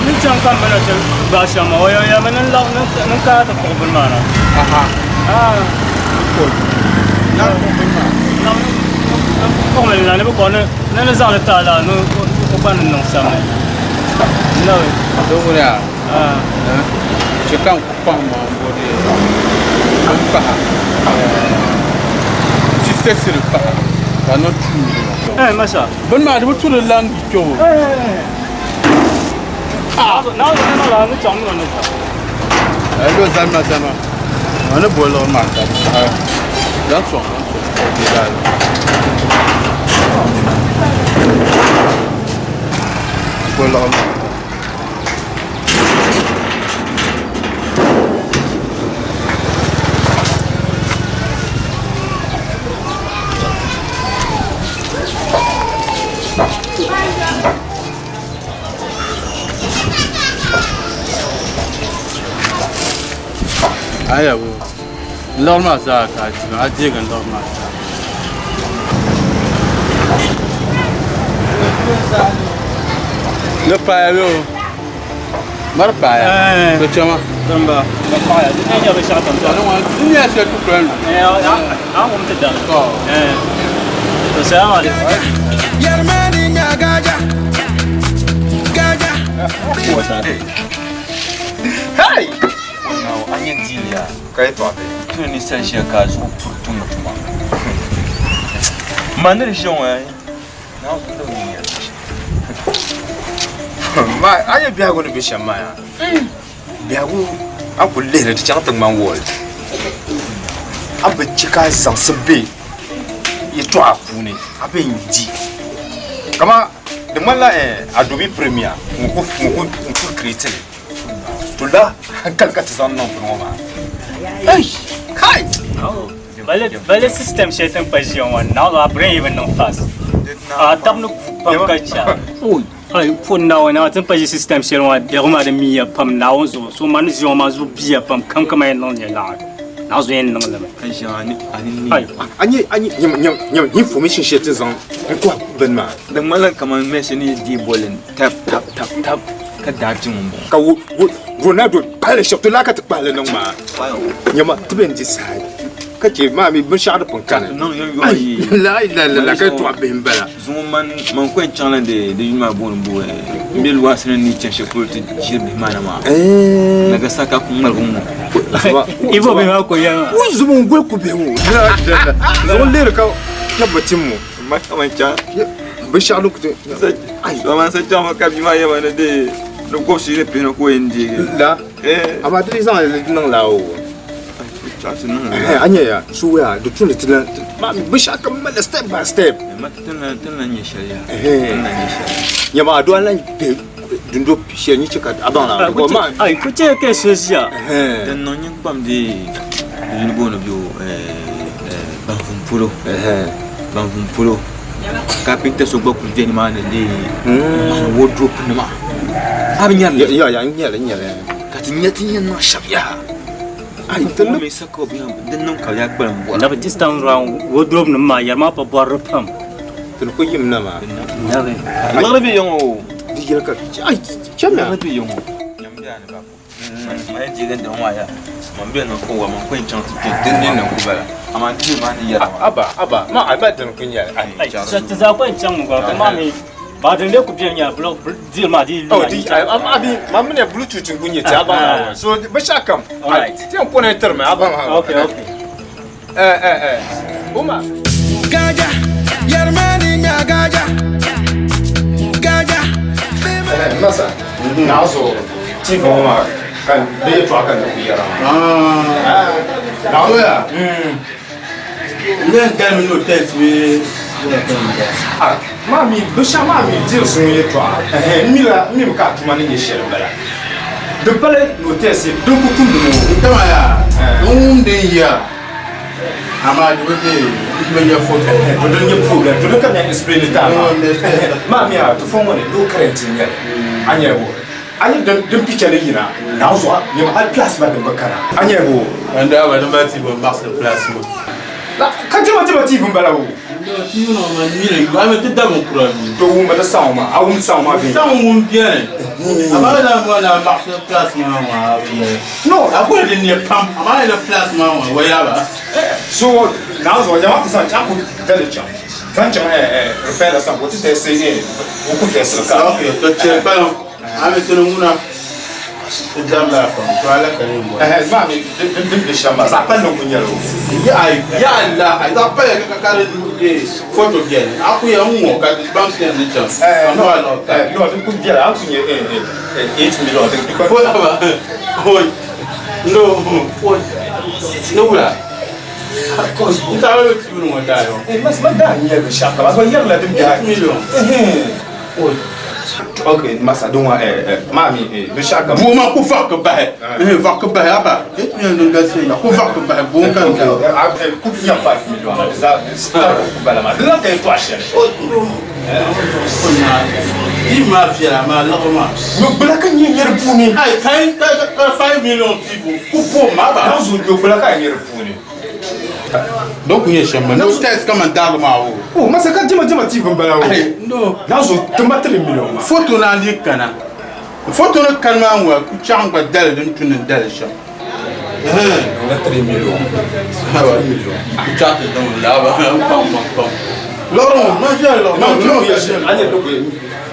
U: Ni chaŋ ka m bala ti gbaai shɛm maa, o yɛn yɛlimi ni n kana ti kpuɣi bini maa na.
J: Aha.
U: Ah. Kpuɣimi li na ni bɛ kɔŋ ni ni zaŋ li ti a la ni o gba ni niŋ samli. Nabi.
J: To ŋuni yaa? Chɛ ka n ku kpaŋ maŋ m-bo di bin paha 50 cedi paha ka niŋ 2 million.
U: Eh, masa.
J: Bini maa di bi tu di lan yi kpe o. Ai lo zalima zalima. Ma ni bo liɣiri maa ka di saɣi zaŋ sɔŋ zaŋ sɔŋ ka o deegi a li. Bo liɣiri maa. Aya bo liɣiri maa zaa ka a di a deegi n liɣiri maa zaa. Ni paaya bɛ o mari paaya di chɛma.
U: Damba ka paɣaya di nyɛ binshɛɣu kam
J: zaa. Di nyɛla shɛli ti kuli lu.
U: A wum ti dali. To salamu alaikum.
N: Yarmani nya gaja. Gaja.
G: Hey! Now, a nyɛ diiliya ka yi tɔɣa bɛ tuni ni sali shɛli ka a zuɣu puri tumdi tuma. Ma ni di ʒiya ŋɔ ya
L: Ma a nyɛ biɛhigu ni be shɛm maa yaa biɛhigu a ku lihiri di chaŋ ti ŋmani wɔl a bi chɛ ka a zaŋsim be yɛtɔɣa puuni a bɛ n di kama di ŋmanila Adobe Premiere ŋun ku create li to la hankali ka ti zaŋ niŋ bini ŋɔ maa kai
U: Bale system shɛli ti ni pa ʒiya ŋɔ naɣila a brain yi bi niŋ fast a tabi ni gu pam ka cha ai po naawuni naɣila ti ni pa ʒi system shɛli ŋɔ biɛhigu maa di miya pam naawuni zuɣu so ma ni ʒiya ŋɔ maa zuɣu biya pam kam kama yɛn niŋ nyɛ laɣa naɣ zuɣu yɛn niŋ limi
L: a nyɛ a nyɛ information shɛli ti zaŋ n kɔhi bini maa
G: di ŋmanila kamani Messi ni deei bolli tap tap tap tap ka daa ti ŋun bɔŋɔ
L: ka Ronaldo kpahili shɛb ti laa ka ti kpahili niŋ maa nyama ti bɛn di saha ka chɛ maa mi binshɛɣu di pun kani la la la ka tɔɣa bihi n bala
G: zuŋɔ man man ko yɛn chaŋla di di yuli maa booni bo n be luɣasi ni ni chaŋ shɛli polo ti ʒiri bihi maa na maa Nagasaki ku ŋmaligi ŋɔ
U: Ibo bihi maa ko yɛli maa
L: o zuŋɔ n goli ku bihi ŋɔ zuŋɔ lihiri ka kpɛbi tim ŋɔ
G: ma kaman chaŋ
L: binshɛɣu din ku ti
G: man sa chaŋ ka bia maa yɛba ni di di kɔbisi ni pihinu ka o yɛn deegi
L: la amaa di zaŋ li niŋ la o a nyɛ ya suya di tu ni ti lan binshɛɣu kam malila step by step
G: tin na nyɛ shɛli ya
L: nyɛma a dɔn lan be dundo shɛli ni chɛ ka a baŋ la ko ma
U: ai ku chɛ ka so ʒiya
G: din niŋ nyin kpam di yuli booni bɛ banvum polo banvum polo kapinta so gba kuli bɛ nimaani lee maani wardrobe nima a bi nyɛri li
L: ya ya n nyɛli n nyɛli
G: ka ti nyɛ ti yɛn niŋ shɛm yaha ai ti ni sa ka bi din niŋ ka ya kpalim bɔra
U: Nabi this time round wardrobe nim maa yɛri maa pa bɔriri pam
L: ti ni ku yim na maa
U: Nabi
G: liɣiri bɛ yiŋ o
L: di yɛli ka ai chɛmi
G: liɣiri bɛ yiŋ o nyam bɛ a ni ba ma yɛn deegi n dini maa ya man bɛ niŋ ka man ku yɛn chaŋ ti kpɛ
L: din ni niŋ ku bala
G: amaa n diri maa ni yɛra maa
L: aba aba ma a ba dini ku nyɛli ai
U: Ti zaa kɔŋ chaŋ mi gba ka maa mi ba din lee ku beni nyɛla blog deal maa di
L: Oh, di am abi ma mini bluetooth n ku nyɛ ti a baŋ na so binshɛɣu kam ti yɛn kɔna tiri mi a baŋ
U: Okay, okay.
L: Eh eh eh Umar
N: Gaja, yarmani nya gaja. Gaja.
L: Masa na so ti ŋɔ maa ka di yɛltɔɣa ka ni ku yɛra maa
F: Na so ya. N tell me no test me.
L: Ah, maa mi binshɛɣu maa mi diri suŋ yɛltɔɣa n mi la n mi bi ka a tuma ni nyɛ shɛli n bala di pali ni o tɛsi din ku tumdi mi o
F: Kama ya. N wum din ya. Amaa di bi be bi nyɛ photo.
L: To din nyɛ problem to din ka nya explain ta maa maa mi a ti fɔ ŋɔ ni low current n nyɛli a nyɛ bo a nyɛ din din picture ni yina na zuɣu nyɛma hali plus ba din bi kana a nyɛ bo
F: Wanda ba din ba ti bi maɣasi plus ŋɔ.
L: Ka jama jama TV n bala o.
F: TV ŋɔ ma mi le a mi ti da bin kura mi.
L: To wum ba ti saŋ maa a wum saŋ maa bee.
F: Saŋ wum biɛni. Amaa la ŋɔ na maɣasi plus maa ŋɔ a bi yɛli.
L: No.
F: A kuli din nyɛ pam amaa yɛli plus maa ŋɔ wa yaaba.
L: So naa zuɣu nyɛma ku zaŋ chaŋ ku dali chaŋ zaŋ chaŋ repair la saŋ ka o ti tɛsi o ku tɛsi ka.
F: Okay to chɛ kpalim a mi tini ŋuna ti dabila pam to ala ka yɛn bɔri.
L: Ɛhɛ maa mi din bɛ shɛm maa zaɣ palli n ku nyɛli o.
F: Ya Allah ai zaɣ palli ka ka di foto biɛni a ku yɛn ŋɔ ka di baŋsi yɛn ni chaŋ ka no a lɔɣu ta.
L: No di ku biɛla a ku nyɛ 8 million di ku.
F: No ni wula n taɣa lo TV ŋɔ daa yɔ.
L: Mas ma daa nyɛ binshɛɣu kam a gba yɛrila din bɛ
F: 8 million.
L: Ok, masa din wa maa mi binshɛɣu kam.
F: Buɣuma ku vaɣi ki bahi vaɣi ki bahi aba 8 million din galisi ya ku vaɣi ki bahi buɣum ka n da.
L: Ku nya 5 million la di zaa di ku bala maa di lan ka yɛltɔɣa shɛli.
F: Di maa viɛla amaa liɣiri maa.
L: Nyɔgbula ka nyɛ nyɛ di puuni.
F: Ai kai ka 5 million people ku bom aba.
L: Na zo nyɔgbula ka nyɛ di puuni.
F: Dɔw kun nyɛ shɛm no test kama daagi maa o.
L: O masa ka jama jama TV n bala o.
F: No.
L: Na zo tumba 3 million ma.
F: Foto na li kana. Foto ni kani maa ŋɔ ku chaŋ gba dali din tu ni dali shɛm.
L: Na 3 million.
F: 3 million. Ku chaŋ ti daŋ laaba n kpaŋ kpaŋ kpaŋ. Lɔri ŋɔ ma ʒɛli lɔri
L: ŋɔ. No ya ʒɛli. A nyɛ dɔgɔ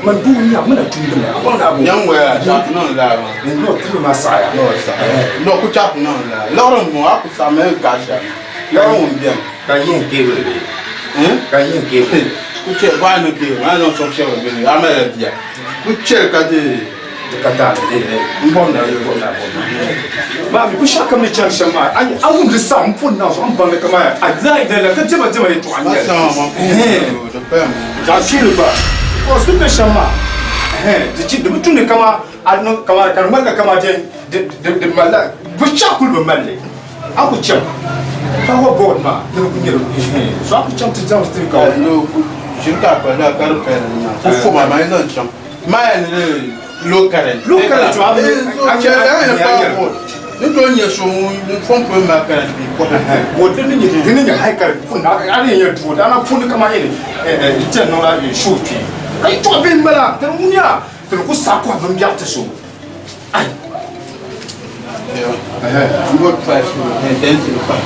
L: man du nya mana tumdi mi. A baŋ na bo.
F: Nyaŋ waya chaŋ ti niŋ laaba.
L: No 3 ma saɣaya.
F: No saɣaya. No ku chaŋ ti niŋ laaba. Lɔri ŋɔ a ku saɣami n gaasha. Lɔri ŋɔ n bɛni.
L: Ka yin cable bee? Ka yin cable.
F: Ku chɛ bɔɣa ni cable a niŋ sɔŋ shɛli bini a malila bia. Ku chɛ ka di
L: di ka taali n bɔm na bɔm na bɔm na. Maa mi binshɛɣu kam ni chani shɛm maa a wum di saɣim n pun na zuɣu n baŋli kamaya a lahi dalila ka diɛma diɛma yɛltɔɣa n nyɛli. Zaɣ kpeeni gba because di ni be shɛm maa di chi di bi tumdi kama a niŋ kama ka di ŋmanila kama di di malila binshɛɣu kuli bi mali li a ku chaŋ power board maa di ku nyɛla so a ku chaŋ ti zaŋ ti ka
F: ʒini ka a kpali ka di pali ku foma maa yi zaŋ chaŋ maa yɛn ni low current
L: low current maa
F: a chɛ power board ni tooi nyɛ so ŋun fom polo maa current bi kɔhi
L: o di ni nyɛ di ni nyɛ high current pun a ni nyɛ duu dana puni kama yɛli chɛni niŋla show kpee ka yi tɔɣa bɛ n bala di ŋuniya ti ku sa kɔhi bin biɛɣu ti so ai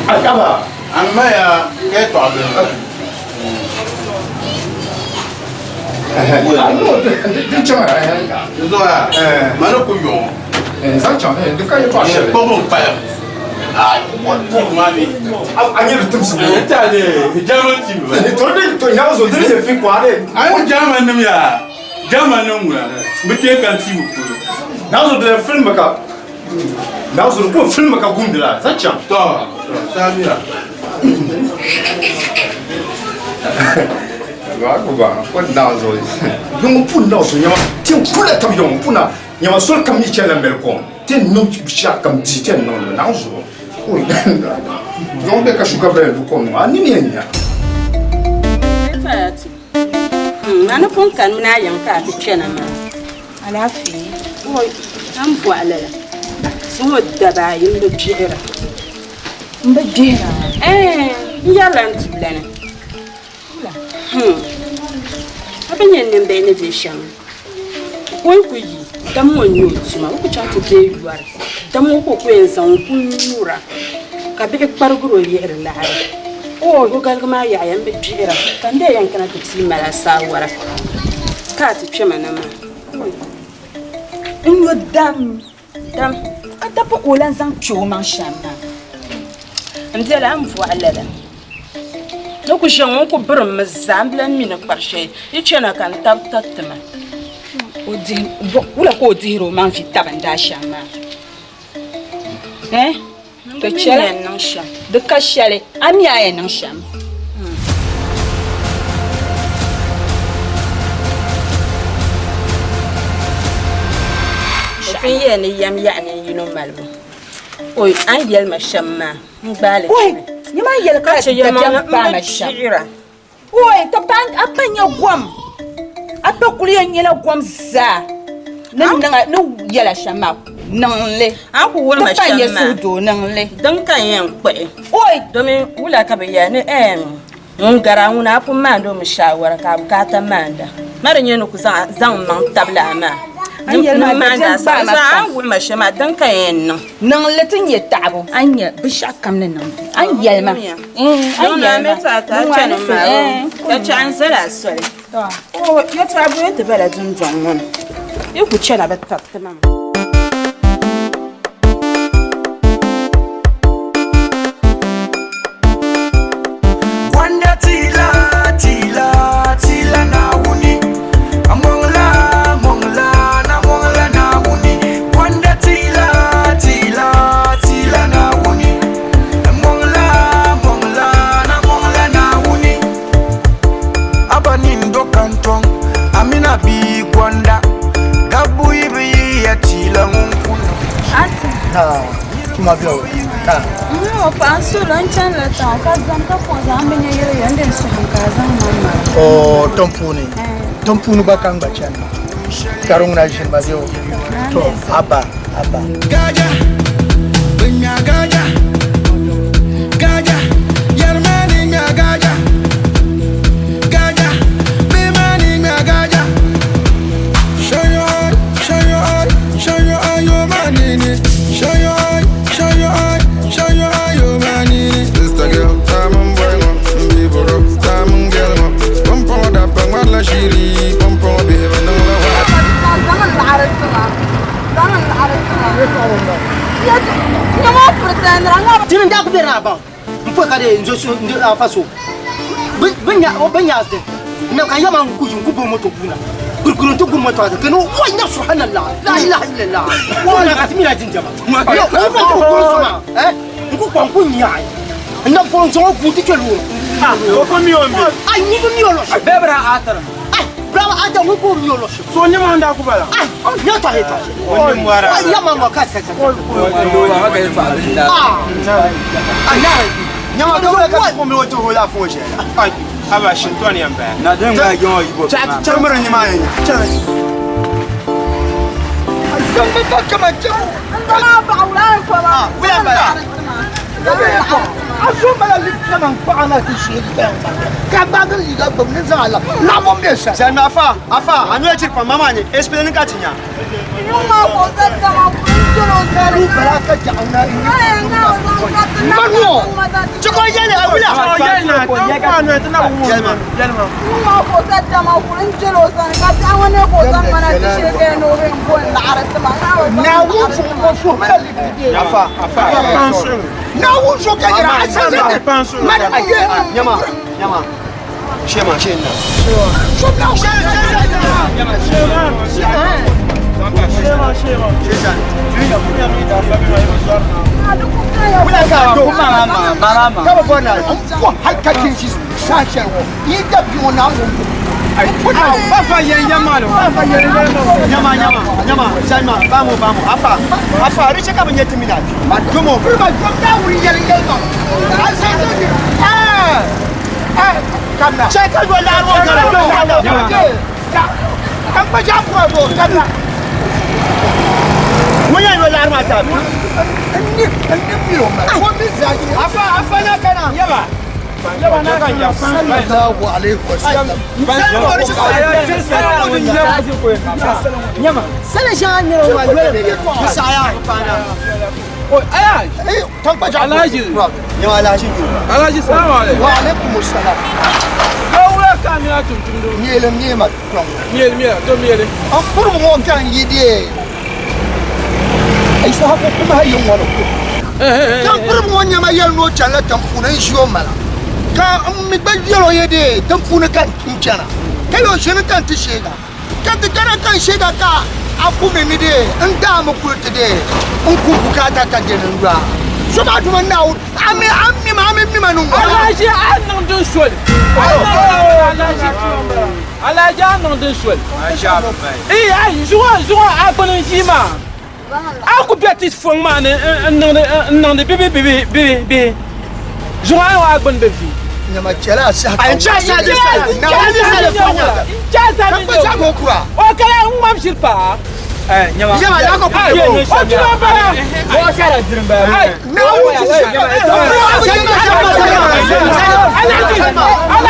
L: ai aba
F: amma ya kai tɔɣa bɛ
L: din chaŋ
F: Zoya mani ku yɔŋ
L: zaŋ chaŋ di ka yɛltɔɣa shɛli
F: kpɔbu n paya
L: a nyɛ di timsi
F: German TV
L: to di to nyaŋ zo di ni nyɛ fi kɔa de
F: ayi German nim yaa German nim ŋuna bi tee kan TV polo
L: nyaŋ zo di film ka nyaŋ zo ko film ka gumdi la zaŋ chaŋ
F: to Samira.
L: Ba ku ba ko na zo. Yɔŋɔ pun na so nyama tin kula tab yɔŋɔ puna nyama soli kam yi chɛla mɛli kom tin niŋ shɛɣu kam di tin niŋ li na zuɣu. Yɔŋɔ bɛ ka shuka bɛli du kom a nini yɛn nya.
D: A ni pun kani mini a yiŋ ka a ti kpɛna maa. Alaafee. Oi, a ni bɔhi lala. Zuŋɔ daba ayi m bi gbihira. M bi gbihira? Ɛɛn, n yɛrila n duulana. Hmm. A bi nya nimbihi ni be shɛm. O yi ku yi, dam ŋɔ n-nyɛ o tuma. O ku chaŋ ti deei yɔri. Dam ŋɔ ka o ku yɛn zaŋ n-ku nyura ka bihi kparigiri o yihiri laɣiri. Oi, o galigi maa yaɣiya m bi gbihira ka n dee yɛn kana ti pii mali a saawara ka a ti kpe ma na maa. Oi,
K: n yo dam.
D: Dam.
K: Ka dabba ka o lan zaŋ kpe o maŋ shɛm maa.
D: M biɛla a ni bɔhi lala. Ni ku ʒe ŋun ku birim mi zaa, m bi lan mi ni kpari shɛli yi chana ka n tab tariti ma.
K: Wula ka o dihiri o maŋ vi taba n-daa shɛm maa? Eh?
D: Di chɛla yɛn niŋ shɛm.
K: Di ka shɛli, a mi a yɛn niŋ shɛm.
D: O pun yɛli ni yɛm yaɣi nin yino malibu. Oi, a ni yɛli ma shɛm maa, n gbaai li
K: Oi, nyama n yɛli ka dabiɛm gbaai ma shɛm. Oi, ka pa a pa nyɛ gom. A pa kuli yɛn nyɛla gom zaa. Ni niŋ ni yɛla shɛm maa niŋ li.
D: A ku wuli ma
K: Ti pa
D: shɛm
K: nyɛ
D: maa.
K: suhudoo niŋ li.
D: Din ka n yɛn kpuɣi.
K: Oi!
D: Domin wula ka bɛ yɛli ni ɛɛm ŋun gari a ŋuna a pun maandi o mi shaawara ka a bukaata maanda. Ma di nyɛ ni ku zaŋ n maŋ tabili a maa.
K: A ni yɛli maa
D: Ni maandi a
K: dabiɛm gbaai ma
D: saha.
K: pam.
D: A ni wuhi ma shɛm maa din ka n yɛn niŋ.
K: Niŋ li ti nyɛ taɣibu. A ni nya binshɛɣu kam ni niŋ a ni yɛli ma. A ni yɛli ma.
D: Ka chɛ n zali a soli. O yɛtɔɣa bɔya ti bala dundɔŋ ŋɔ ni. Yi ku chana bɛ tabiti ma mi.
N: Gwanda tila tila tila Naawuni A mɔŋla mɔŋla na mɔŋla Naawuni Gwanda tila tila tila Naawuni A mɔŋla mɔŋla na mɔŋla Naawuni Aba nin do kantɔŋ Amina bia Gwanda Gabbu yi bi yihiya tila ŋun ku niŋ
V: Ati.
P: Ha, tuma bɛ o. Ha.
V: N paɣa n suhuri n chanila tiŋa ka zam ka kɔŋ zaŋ n bi nya yɛli ya n dini suhum ka a zaŋ ma mali.
P: O tiŋ puuni. Tiŋ puuni gba ka n gba chani maa. Ka di ŋuna ʒini ma bɛ o. To, abba, abba.
N: Gaja, bɛ nya gaja, gaja, yɛrima ni nya gaja, gaja, bɛ ma ni nya gaja. Show your eye, show your eye, show your eye, your man in it. Show your eye, show your eye, show your eye, your man in it.
W: Sister girl, time boy ngo, mbi boro, time girl ngo. Pompon da pa ngwala shiri, pompon bihi ba nang la wa.
F: Tini n daa ku beri naa baŋ n pɔi ka dee n zo so n afa so bɛ nya o bɛ nya zi na ka yɛma n ku yi n ku bo moto guuna kurikuri n ti gu moto zi kani o nya subhanallah la ilaha illallah o na ka ti mina jinjama yo o ko ko ko so ma eh n ku kpa n ku nyaai n na ko n zaŋ o gu ti kpɛ loori
J: o ko mi o mi
F: ai ni bi mi o lo shɛm
J: bɛɛ bira atara
F: ai brava ata ŋun ko mi o lo shɛm
J: so nyɛma n daa ku bala
F: ai nya tɔ he tɔ
J: O ni mɔra.
F: ai yɛma ŋɔ ka ka ka ah ai ya
H: Nyama ka wula ka ti fom o ti holi afo shɛli.
J: Ai aba shintɔni yɛn baya
H: Na den gba yɔn yibo. Chamiri ni maa yɛn chɛ.
P: Zambi ba kama jɛmu.
H: Wula bala.
P: A zo mala littama n-kpaɣa na ti sheei bɛn ka gbaagi liiga gbubi ni zaŋ a labi laɣibu m-be sani.
H: Sani afa afa a noli chiri pam mama ni explain ka ti nya.
P: Lu bala ka jaɣu na
H: Manu chiko yɛli a wula.
J: Yɛlima.
P: Naawuni zuɣu o suhu mala litti
H: Afa afa.
P: Naawuni zuɣu ka yɛra a sa zani mali a ye
H: Nyama nyama. Shema shena.
P: Wula ka do ka bɔ na n bɔ hali ka ti ʒi saha shɛli ŋɔ yi da bia ŋɔ Naawuni ŋun pun
F: Fafa yɛn yɛma no. Fafa yɛn yɛma. Nyama nyama nyama salma bamo bamo afa afa riche ka bi nyɛ ti mina ma domo.
P: Kurima dom Naawuni yɛli yɛlima. A zaŋ eh eh kamna.
F: Chɛ ka yɔ laari ŋɔ gara.
P: Ka kpa jaɣa kura do kamna.
F: Ŋun yɛn yɔ laari maa taabi.
P: N ni mi o ma. O mi zaa yi.
F: Afa afa na kana. Yaba. Yaba na kana.
P: Sallallahu alaihi wasallam.
R: Sala shɛŋa n nyɛla maa yoli
F: Bisaya.
C: Oi, aya.
F: Alhaji. Nyama alhaji.
C: Alhaji salamu alaikum.
P: Wa alaikum salam.
C: Gawula ka mi na tumtumdu.
P: Miele miema kɔŋ.
C: Miele miele to miele.
P: An puri ŋɔ kan yi die. Ai sa ko kuma ha yin wani ko. Kan puri ŋɔ nyɛma yɛli n'o chanla tiŋpuuni n ʒi o mala. Ka n mi gba yɛl o ye de tiŋpuuni ka n chana. Ka yɛ o ʒini ka n ti sheega. Ka ti kana ka n sheega ka a ku mi ni de n daami kuli ti de n ku bukaata ka je ni n yoa. So maa duma Naawuni a mi a mima a mi mima ni ŋɔ.
C: Alhaji a niŋdi soli. Alhaji Alhaji a niŋdi soli. Ee ai zuɣu zuɣu a gbuni n ʒii maa. A ku bɛ ti fɔŋ maa ni n niŋdi n niŋdi bibi bibi bibi bihi. Zuɣu a a gbuni bi vi.
P: Nyama chɛla a saha
F: Ai cha sa de sa.
P: Naawuni sali fɔnya.
C: N cha sa
P: Ka kpa jaɣa ko kura.
C: O kala n ŋmam shiri paa.
G: Eh, nyama.
P: Nyama ya ko
C: Ai, o tuma bara.
G: Bo shala dirin ba.
C: Ai.
P: Naawuni ti
C: Alhaji Alhaji.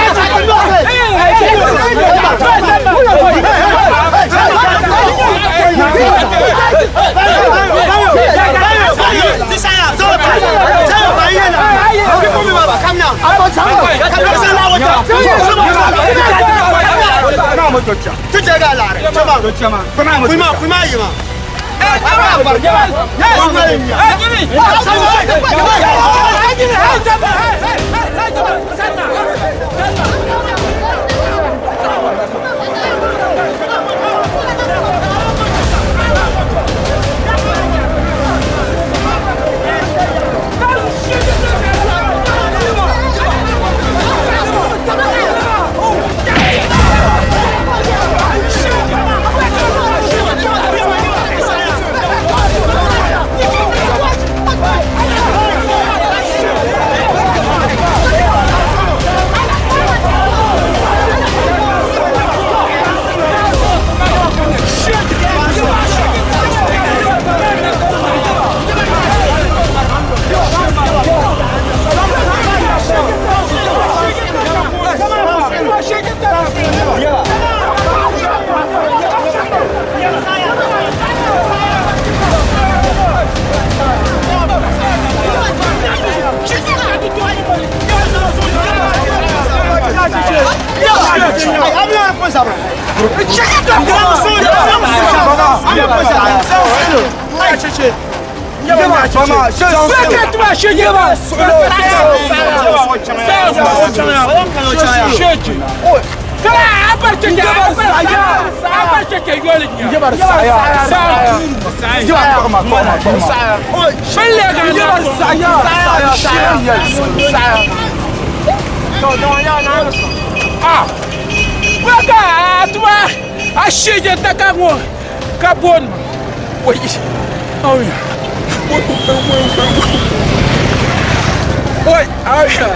C: Oi, Aisha.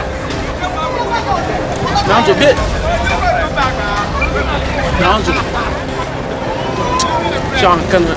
C: Nanzo be. Nanzo. Sean kana.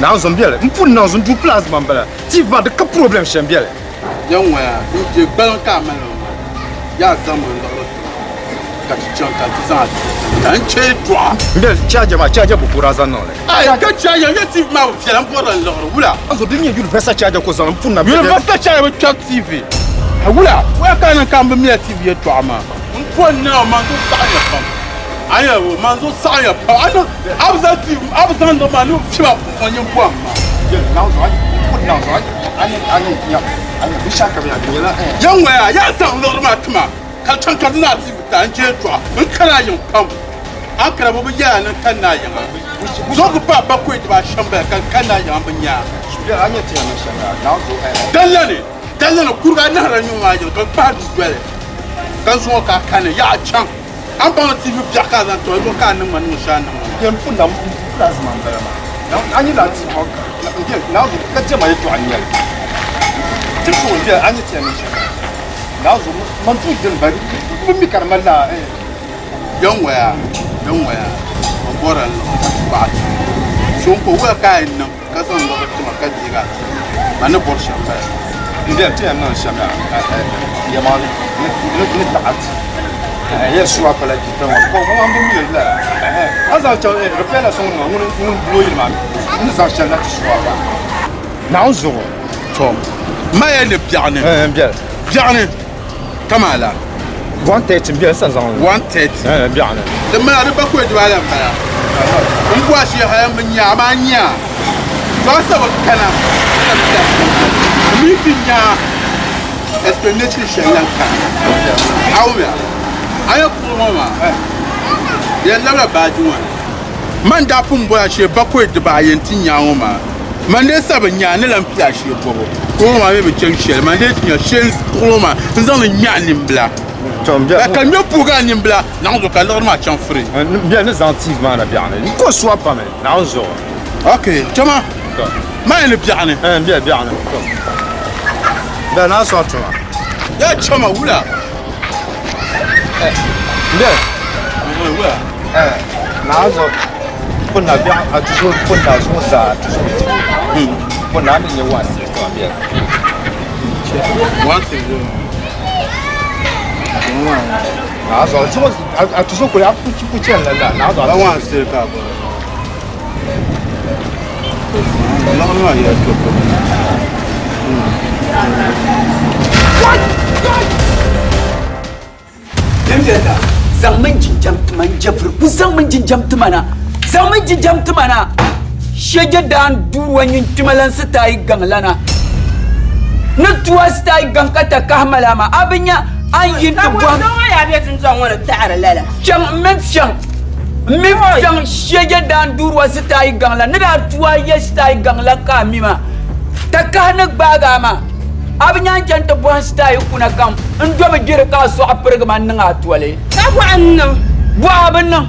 L: Naanzu n biɛli n puni naanzu n du plasma n bala ti ba di ka problem shɛm biɛli.
J: Yan ŋɔya n je gbaliŋ ka a mali ŋɔ maa.
B: Yaa zaŋ ma n-liɣiri ti ma ka ti chaŋ ka ti zaŋ a ti ka n chɛ yɛtɔɣa.
L: N bɛ chaja maa chaja bi kura zaŋ niŋ li.
B: Ai ka chaja n yɛ TV maa bi viɛla n bɔrila n liɣiri wula.
L: A zo din nyɛ universal chaja ko zaŋ n pun na.
B: Universal chaja bi kpɛri TV. A wula waya ka a niŋ ka n bi miya TV yɛtɔɣa maa. N po n naai man zuɣu saɣimya pam. A nya o man zuɣu saɣimya pam. A niŋ a bi zaŋ TV a bi zaŋ niŋ maa ni o fiɛba puuni nyin bɔhim ma. Ya ŋɔya yaa zaŋ liɣiri maa ti ma ka chaŋ ka di naai TV ta n je yɛtɔɣa n kana a yiŋ pam. A ni kana bɛ bi yɛl a ni n kanna a yiŋa. Zuɣu ku paai bakɔi dibaashɛm bala ka n kanna a yiŋa m bi nya a. Dallani Dallana kuriga anahira nyuŋ maa yiŋ ka n kpahi duu doli ka n zuŋɔ ka a kani yaɣa chaŋ a ni baŋ TV biɛɣu ka a zaŋ tɔli zuɣu ka a niŋ ma niŋ shɛli a niŋ ma maa.
L: Yɛn pun na pula zima n bala maa a nyɛ laa TV n bɛ naa zuɣu ka diɛma yɛltɔɣa n nyɛli ti so n bɛ a nyɛ ti yɛn niŋ shɛli naa zuɣu man tuui dini ba bi mi ka di mali laa.
B: Yɛn ŋɔya yɛn ŋɔya n bɔra n liɣiri ka ti kpahi so n ko wula ka a yɛn niŋ. Ka zaŋ liɣiri ti ma ka deegi a ti ma ni bɔri shɛm bala.
L: N bɛri ti yɛn niŋ shɛm yaa, yɛlimaŋli ni taɣi ti yɛn su a pala jita ŋɔ ko ŋɔ bi mi li lala a zaŋ chaŋ ripɛla suŋ nima ŋuni ŋun bulo yili maa ni zaŋ shɛli na ti su a gba.
B: Naawuni zuɣu tɔ ma ya ni biɛɣuni biɛɣuni kamaa la.
L: 1:30 n bɛni sa zaŋ li.
B: 1:30
L: biɛɣuni.
B: Di mala di bakɔi dibaa la m-bala. N bɔhi shee hali m bi nya amaa n nya to a sa bi kana ka bi nya n mi ti nya explanation shɛli lan kana. A wumya a nya kuɣu ŋɔ maa di yɛn labila baaji ŋɔ ni. Man daa pun bɔhi a shee bakɔi dibaayi nti nya ŋɔ maa. Man dee sa bi nya a ni lan pili a shee bɔbu. Kuɣu ŋɔ maa mi bi chaŋ shɛli. Man dee ti nya shee kuɣu ŋɔ maa n-zaŋ li ŋme a nimbila. Ka ka ŋme puhigi a nimbila naɣ zuɣu ka liɣiri maa chaŋ free.
L: N bɛ ni zaŋ TV maa na biɛɣuni. N ko suwa pami Naawuni zuɣu.
B: Ok, chama. Maa ni biɛɣuni.
L: N bɛ biɛɣuni. Bɛ naa sɔŋ tuma.
B: Ya chama wula.
L: N bɛ.
B: Wula.
L: Naa zuɣu pun na biɛɣu a tuzo pun na zuɣu zaa tuzo pun na ni nyɛ 160 maa bɛ.
B: 160.
L: Naa zuɣu zuɣu a tuzo kuli a ku chɛni la la naa zuɣu.
B: Ba 160 ka a bɔra. Liɣiri maa yɛla to pam.
N: Dimbiɛta, zaŋmi n jinjam ti ma n jɛbiri ku zaŋmi n jinjam ti ma na zaŋmi n jinjam ti ma na shɛjɛ daan duuwa nyin kpima lan sitaayi gaŋ lana ni tuwa sitaayi gaŋ ka takahi mali a maa a bi nya a ni yi nti bɔhim chaŋ m mini fiɛŋ m mini fiɛŋ shɛjɛ daan duuwa sitaayi gaŋ la ni daa tuwa yɛ sitaayi gaŋ la ka a mi maa takahi ni gbaagi a maa A bi nya n-chani ti bɔhim sitaayi kuna kam n domi gbiri ka a sɔɣi pirigi ma n-niŋ a toli.
D: Ka bɔɣa n-niŋ?
N: Bɔɣa bi niŋ.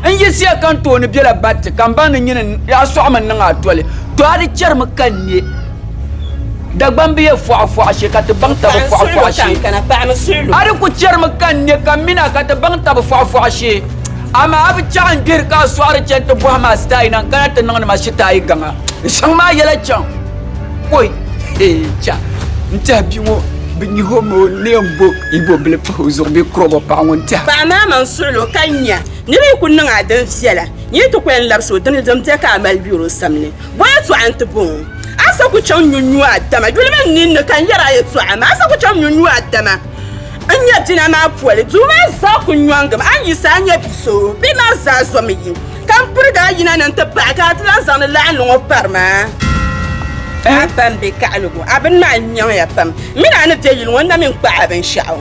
N: N yiɣisiya ka n tooni bela batti ka m baŋ ni nyini a sɔɣimi n-niŋ a toli. To a di chɛrimi ka n ne Dagbaŋ bi yɛ fɔɣufɔɣu shee ka ti baŋ tabi fɔɣufɔɣu shee. A di ku chɛrimi ka n ne ka m mini a ka ti baŋ tabi fɔɣufɔɣu shee. Amaa a bi chaɣ n gbiri ka a sɔɣiri chani ti bɔhim a sitaayi na n-kana ti niŋdi ma shitaayi gaŋa. N shaŋ maa yɛla chaŋ. Oi! Ee cha n tɛhi bia ŋɔ bi nyihi o mi o ni yɛn bo Igbo bili pahi o zuɣu bee kurɔbɔ paɣa ŋɔ n tɛha.
D: Paɣa maa maŋ suɣili o ka nya ni bɛ yi ku niŋ a din viɛla, nyin ti ku yɛn labisi o dini din be ka a mali biri o samli. Bɔ yɛtɔɣa nti bɔŋɔ? A sa ku chaŋ nyu nyu adama yuli mini ninni ka n yɛri a yɛtɔɣa maa. A sa ku chaŋ nyu nyu adama n nya bina maa poli. Duu maa zaa ku nyɔŋgimi. A ni yiɣisi a nya bi so, bɛ maa zaa zomi yi. Ka m pirigi a yina ni nti paɣi ka a ti lan zaŋdi laɣinli ŋɔ pari ma. A pa m-be kaɣiligu, a bini maa nyaŋya pam. M mini a ni be yili ŋɔ, n na mi n-kpaɣi a binshɛɣu.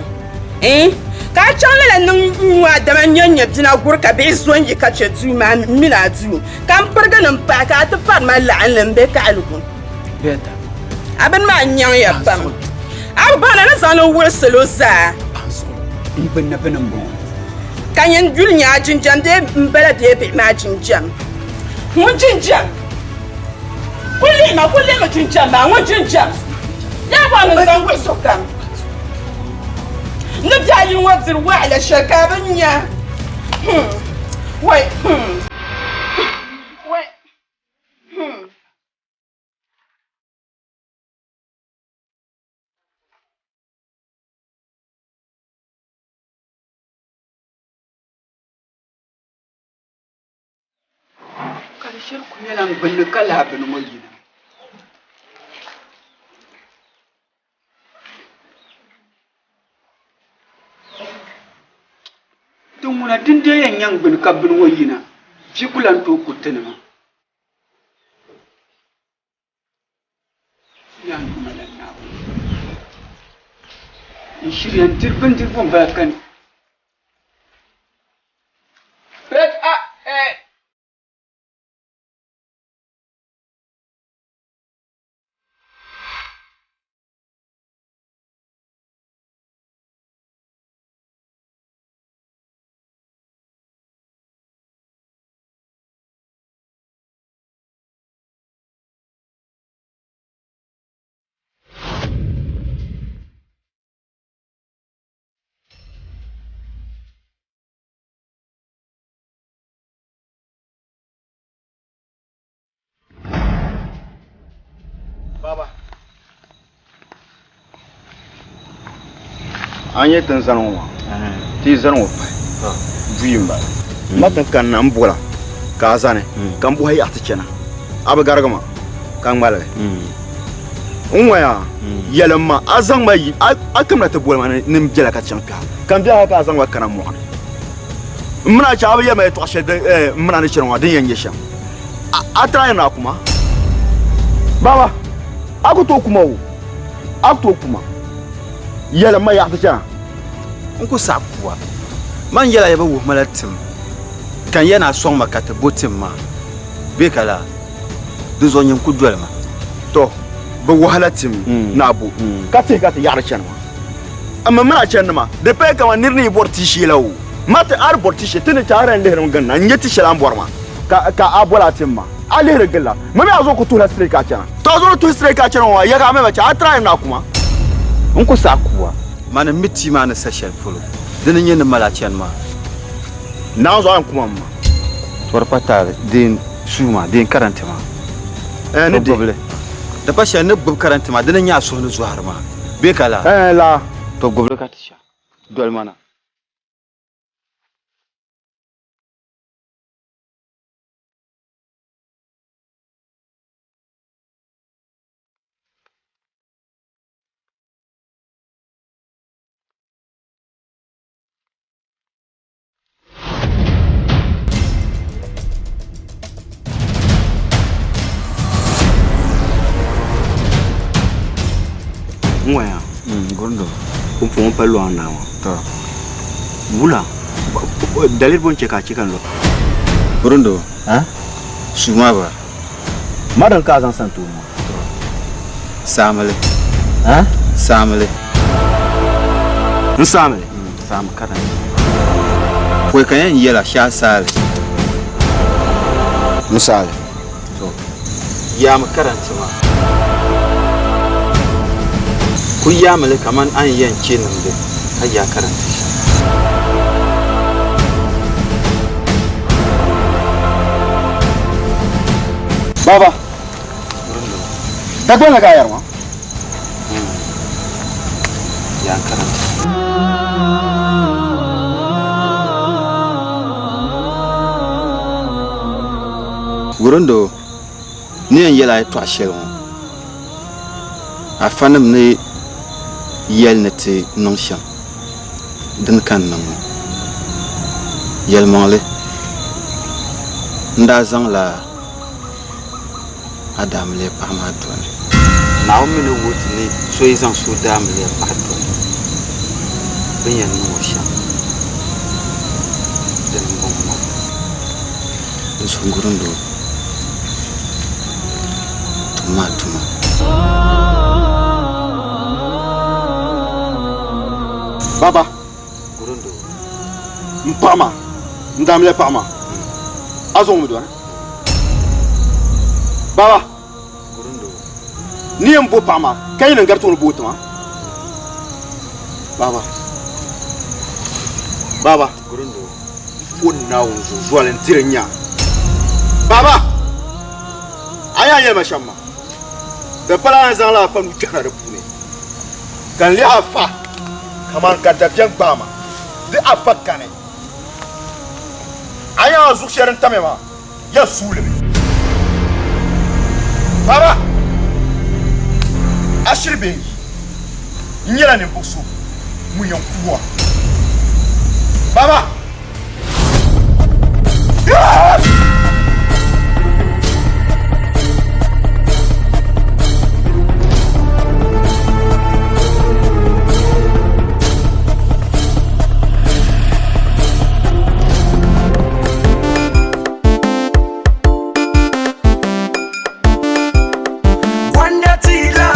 D: Iin, ka a chaŋ lala niŋ n-nyu a dama n-nya n-nya bina guri ka bihi zo n-yi ka chɛ duu maa m mini a duu. Ka m pirigi ni m paɣi ka a ti pari ma laɣinli m-be kaɣiligu. A bini maa nyaŋya pam. A bi baŋ ni a ni zaŋ li wuɣi salo zaa. Ka nyin yuli nya a jinjam bee m-bala bee bihi maa jinjam? Ŋun jinjam? Kul lihima, kul lihimi jinjam maa, ŋun jinjam? Yaa bɔŋɔ ni zaŋ wuhi sokam ni biɛhi yini ŋɔ diri wahala shɛli ka a bi nya? Hmm! Wai! Hmm! Wai! Hmm!
A: Shiri ku nyɛla n gbunni ka lahi bini ŋɔ yina. Ti ŋuna din dee yɛn nya n gbuni ka bini ŋɔ yina, vi ku lan tooi ku tinima. Yaa n Duuma la Naawuni, n shiri yɛn diri bindirigu m-bala ka ni.
L: Baba. A nyɛ tin zani ŋɔ maa ti yi zani ŋɔ pahi buyi m-bala ma tin kanna m bola ka a zani ka m bɔhi yaɣa ti chana a bi garigi ma ka ŋmaligi n ŋɔya yɛlim ma a zaŋ ma yi a kamina ti boli ma ni m bela ka chaŋ kpɛha ka m bela ka a zaŋ ma kana mɔɣuni m mini a chɛ a bi yɛli ma yɛtɔɣ shɛli m mini a ni chani ŋɔ din yɛn nyɛ shɛm a try ni a kuma baba a ku tooi kuma o a ku tooi kuma yɛlim ma yaɣa ti chana
H: n ku saɣi kuwa man yɛla ya bi wuhi ma la tim ka n yɛn a sɔŋ ma ka ti bo tim maa bee ka laa di zuɣu nyin ku doli ma
L: to bi wuhi la tim ni a bo ka tihi ka ti yaɣari chani maa Amma mini a chandi maa, di paya kaman nir ni yi bɔri ti shee la o. Ma ti a di bɔri ti shee, ti ni chɛ a di yɛn lihirimi gindi na n-nya ti shɛli a ni bɔri maa, ka a bol a tim maa, a lihiri gili la. Ma mi a zuɣu ku tuhila straight ka a chana. To a zuɣu ni tuhi straight ka a chana ŋɔ maa, yaga a mi ba chɛ a try ni a ku ma.
H: N ku saɣi ku a. Mani m mi tia maa ni sa shɛli polo, dini n-nyɛ ni mali a chani maa.
L: Naawuni zuɣu a yɛn ku ma m ma.
H: To di pa taali, deei suu maa, deei karanti maa.
L: Ɛɛn, ni deei.
H: Di pa shɛli ni gbubi karanti maa, dini n-nyɛ a suhu ni zɔhiri maa. Bee ka laa?
L: Ɛɛn, laa.
H: To gbubili ka ti sha. Doli ma na. N ŋɔya gurundo pumpɔŋɔ pali lɔŋ naa ŋɔ wula daliri bɔ n-chɛ ka a chɛ ka n lo gurundo suu maa ba
L: ma din ka a zaŋ sani ti o ŋɔ
H: saamili saamili
L: n saamili
H: saami ka din pɔi ka yɛn yɛla shee a saali
L: n saali
H: to yaami karanti maa ku yaamili kamani a ni yɛn chɛ nimdi ka yaa karanti shɛm
L: Baba, Dagbaŋ la ka a yɛri maa?
H: Yaa n karanti. Wurindoo, ni yɛn yɛl a yɛtɔɣ shɛli ŋɔ, afanim ni yɛli ni ti niŋ shɛm, dini ka n niŋ ŋɔ. Yɛlimaŋli, n daa zaŋla a daamiliya paɣa maa dɔni. Naawuni mi ni wuhi ti ni so yi zaŋ so daamiliya paɣa dɔni, bɛ ni yɛn niŋ o shɛm, dini m-bɔŋɔ maa. N suhu gurindoo, tummi a tuma.
L: Baba, m paɣa maa, n daamiliya paɣa maa, a zaŋ o mi dɔni? Baba, ni yɛn bo paɣa maa ka yi niŋ gariti o ni bo o ti maa? Baba, Baba, fo Naawuni zuɣu zoli n-diri n nya. Baba, a yaa yɛli ma shɛm maa, di pala a ni zaŋla afa nuu kpɛhina di puuni ka n leei afa kaman ka dabiɛm gbaai ma di afa kani. A nya a zuɣu shɛli din tamya maa, yɛn suuli mi.
I: Baba! A shiri bɛ n yi. N nyɛla ninvuɣ so ŋun yɛn ku a. Baba!
N: Gwanda tila,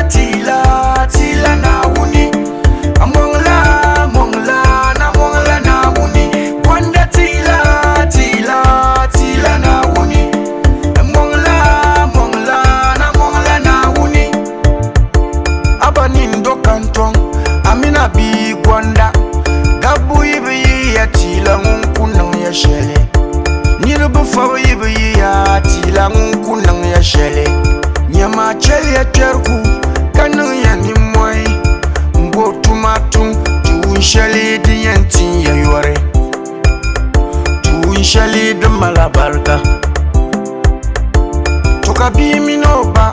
N: tila, tila Naawuni. A mɔŋla, mɔŋla, na mɔŋla Naawuni. Gwanda tila, tila, tila Naawuni. A mɔŋla, mɔŋla, na mɔŋla Naawuni. Aba nin do kantɔŋ, Amina bia Gwanda. Gabbu yi bi yi ya tila ŋun ku niŋ ya shɛli. Niriba fɔbu yi bi yi ya tila ŋun ku niŋ ya shɛli. Nyama chɛliya kpɛrigu ka niŋ ya nimmɔhi m-bo tuma tum tuun shɛli din yɛn tin ya yɔri, tuun shɛli din mali abarika. To ka bia mini o ba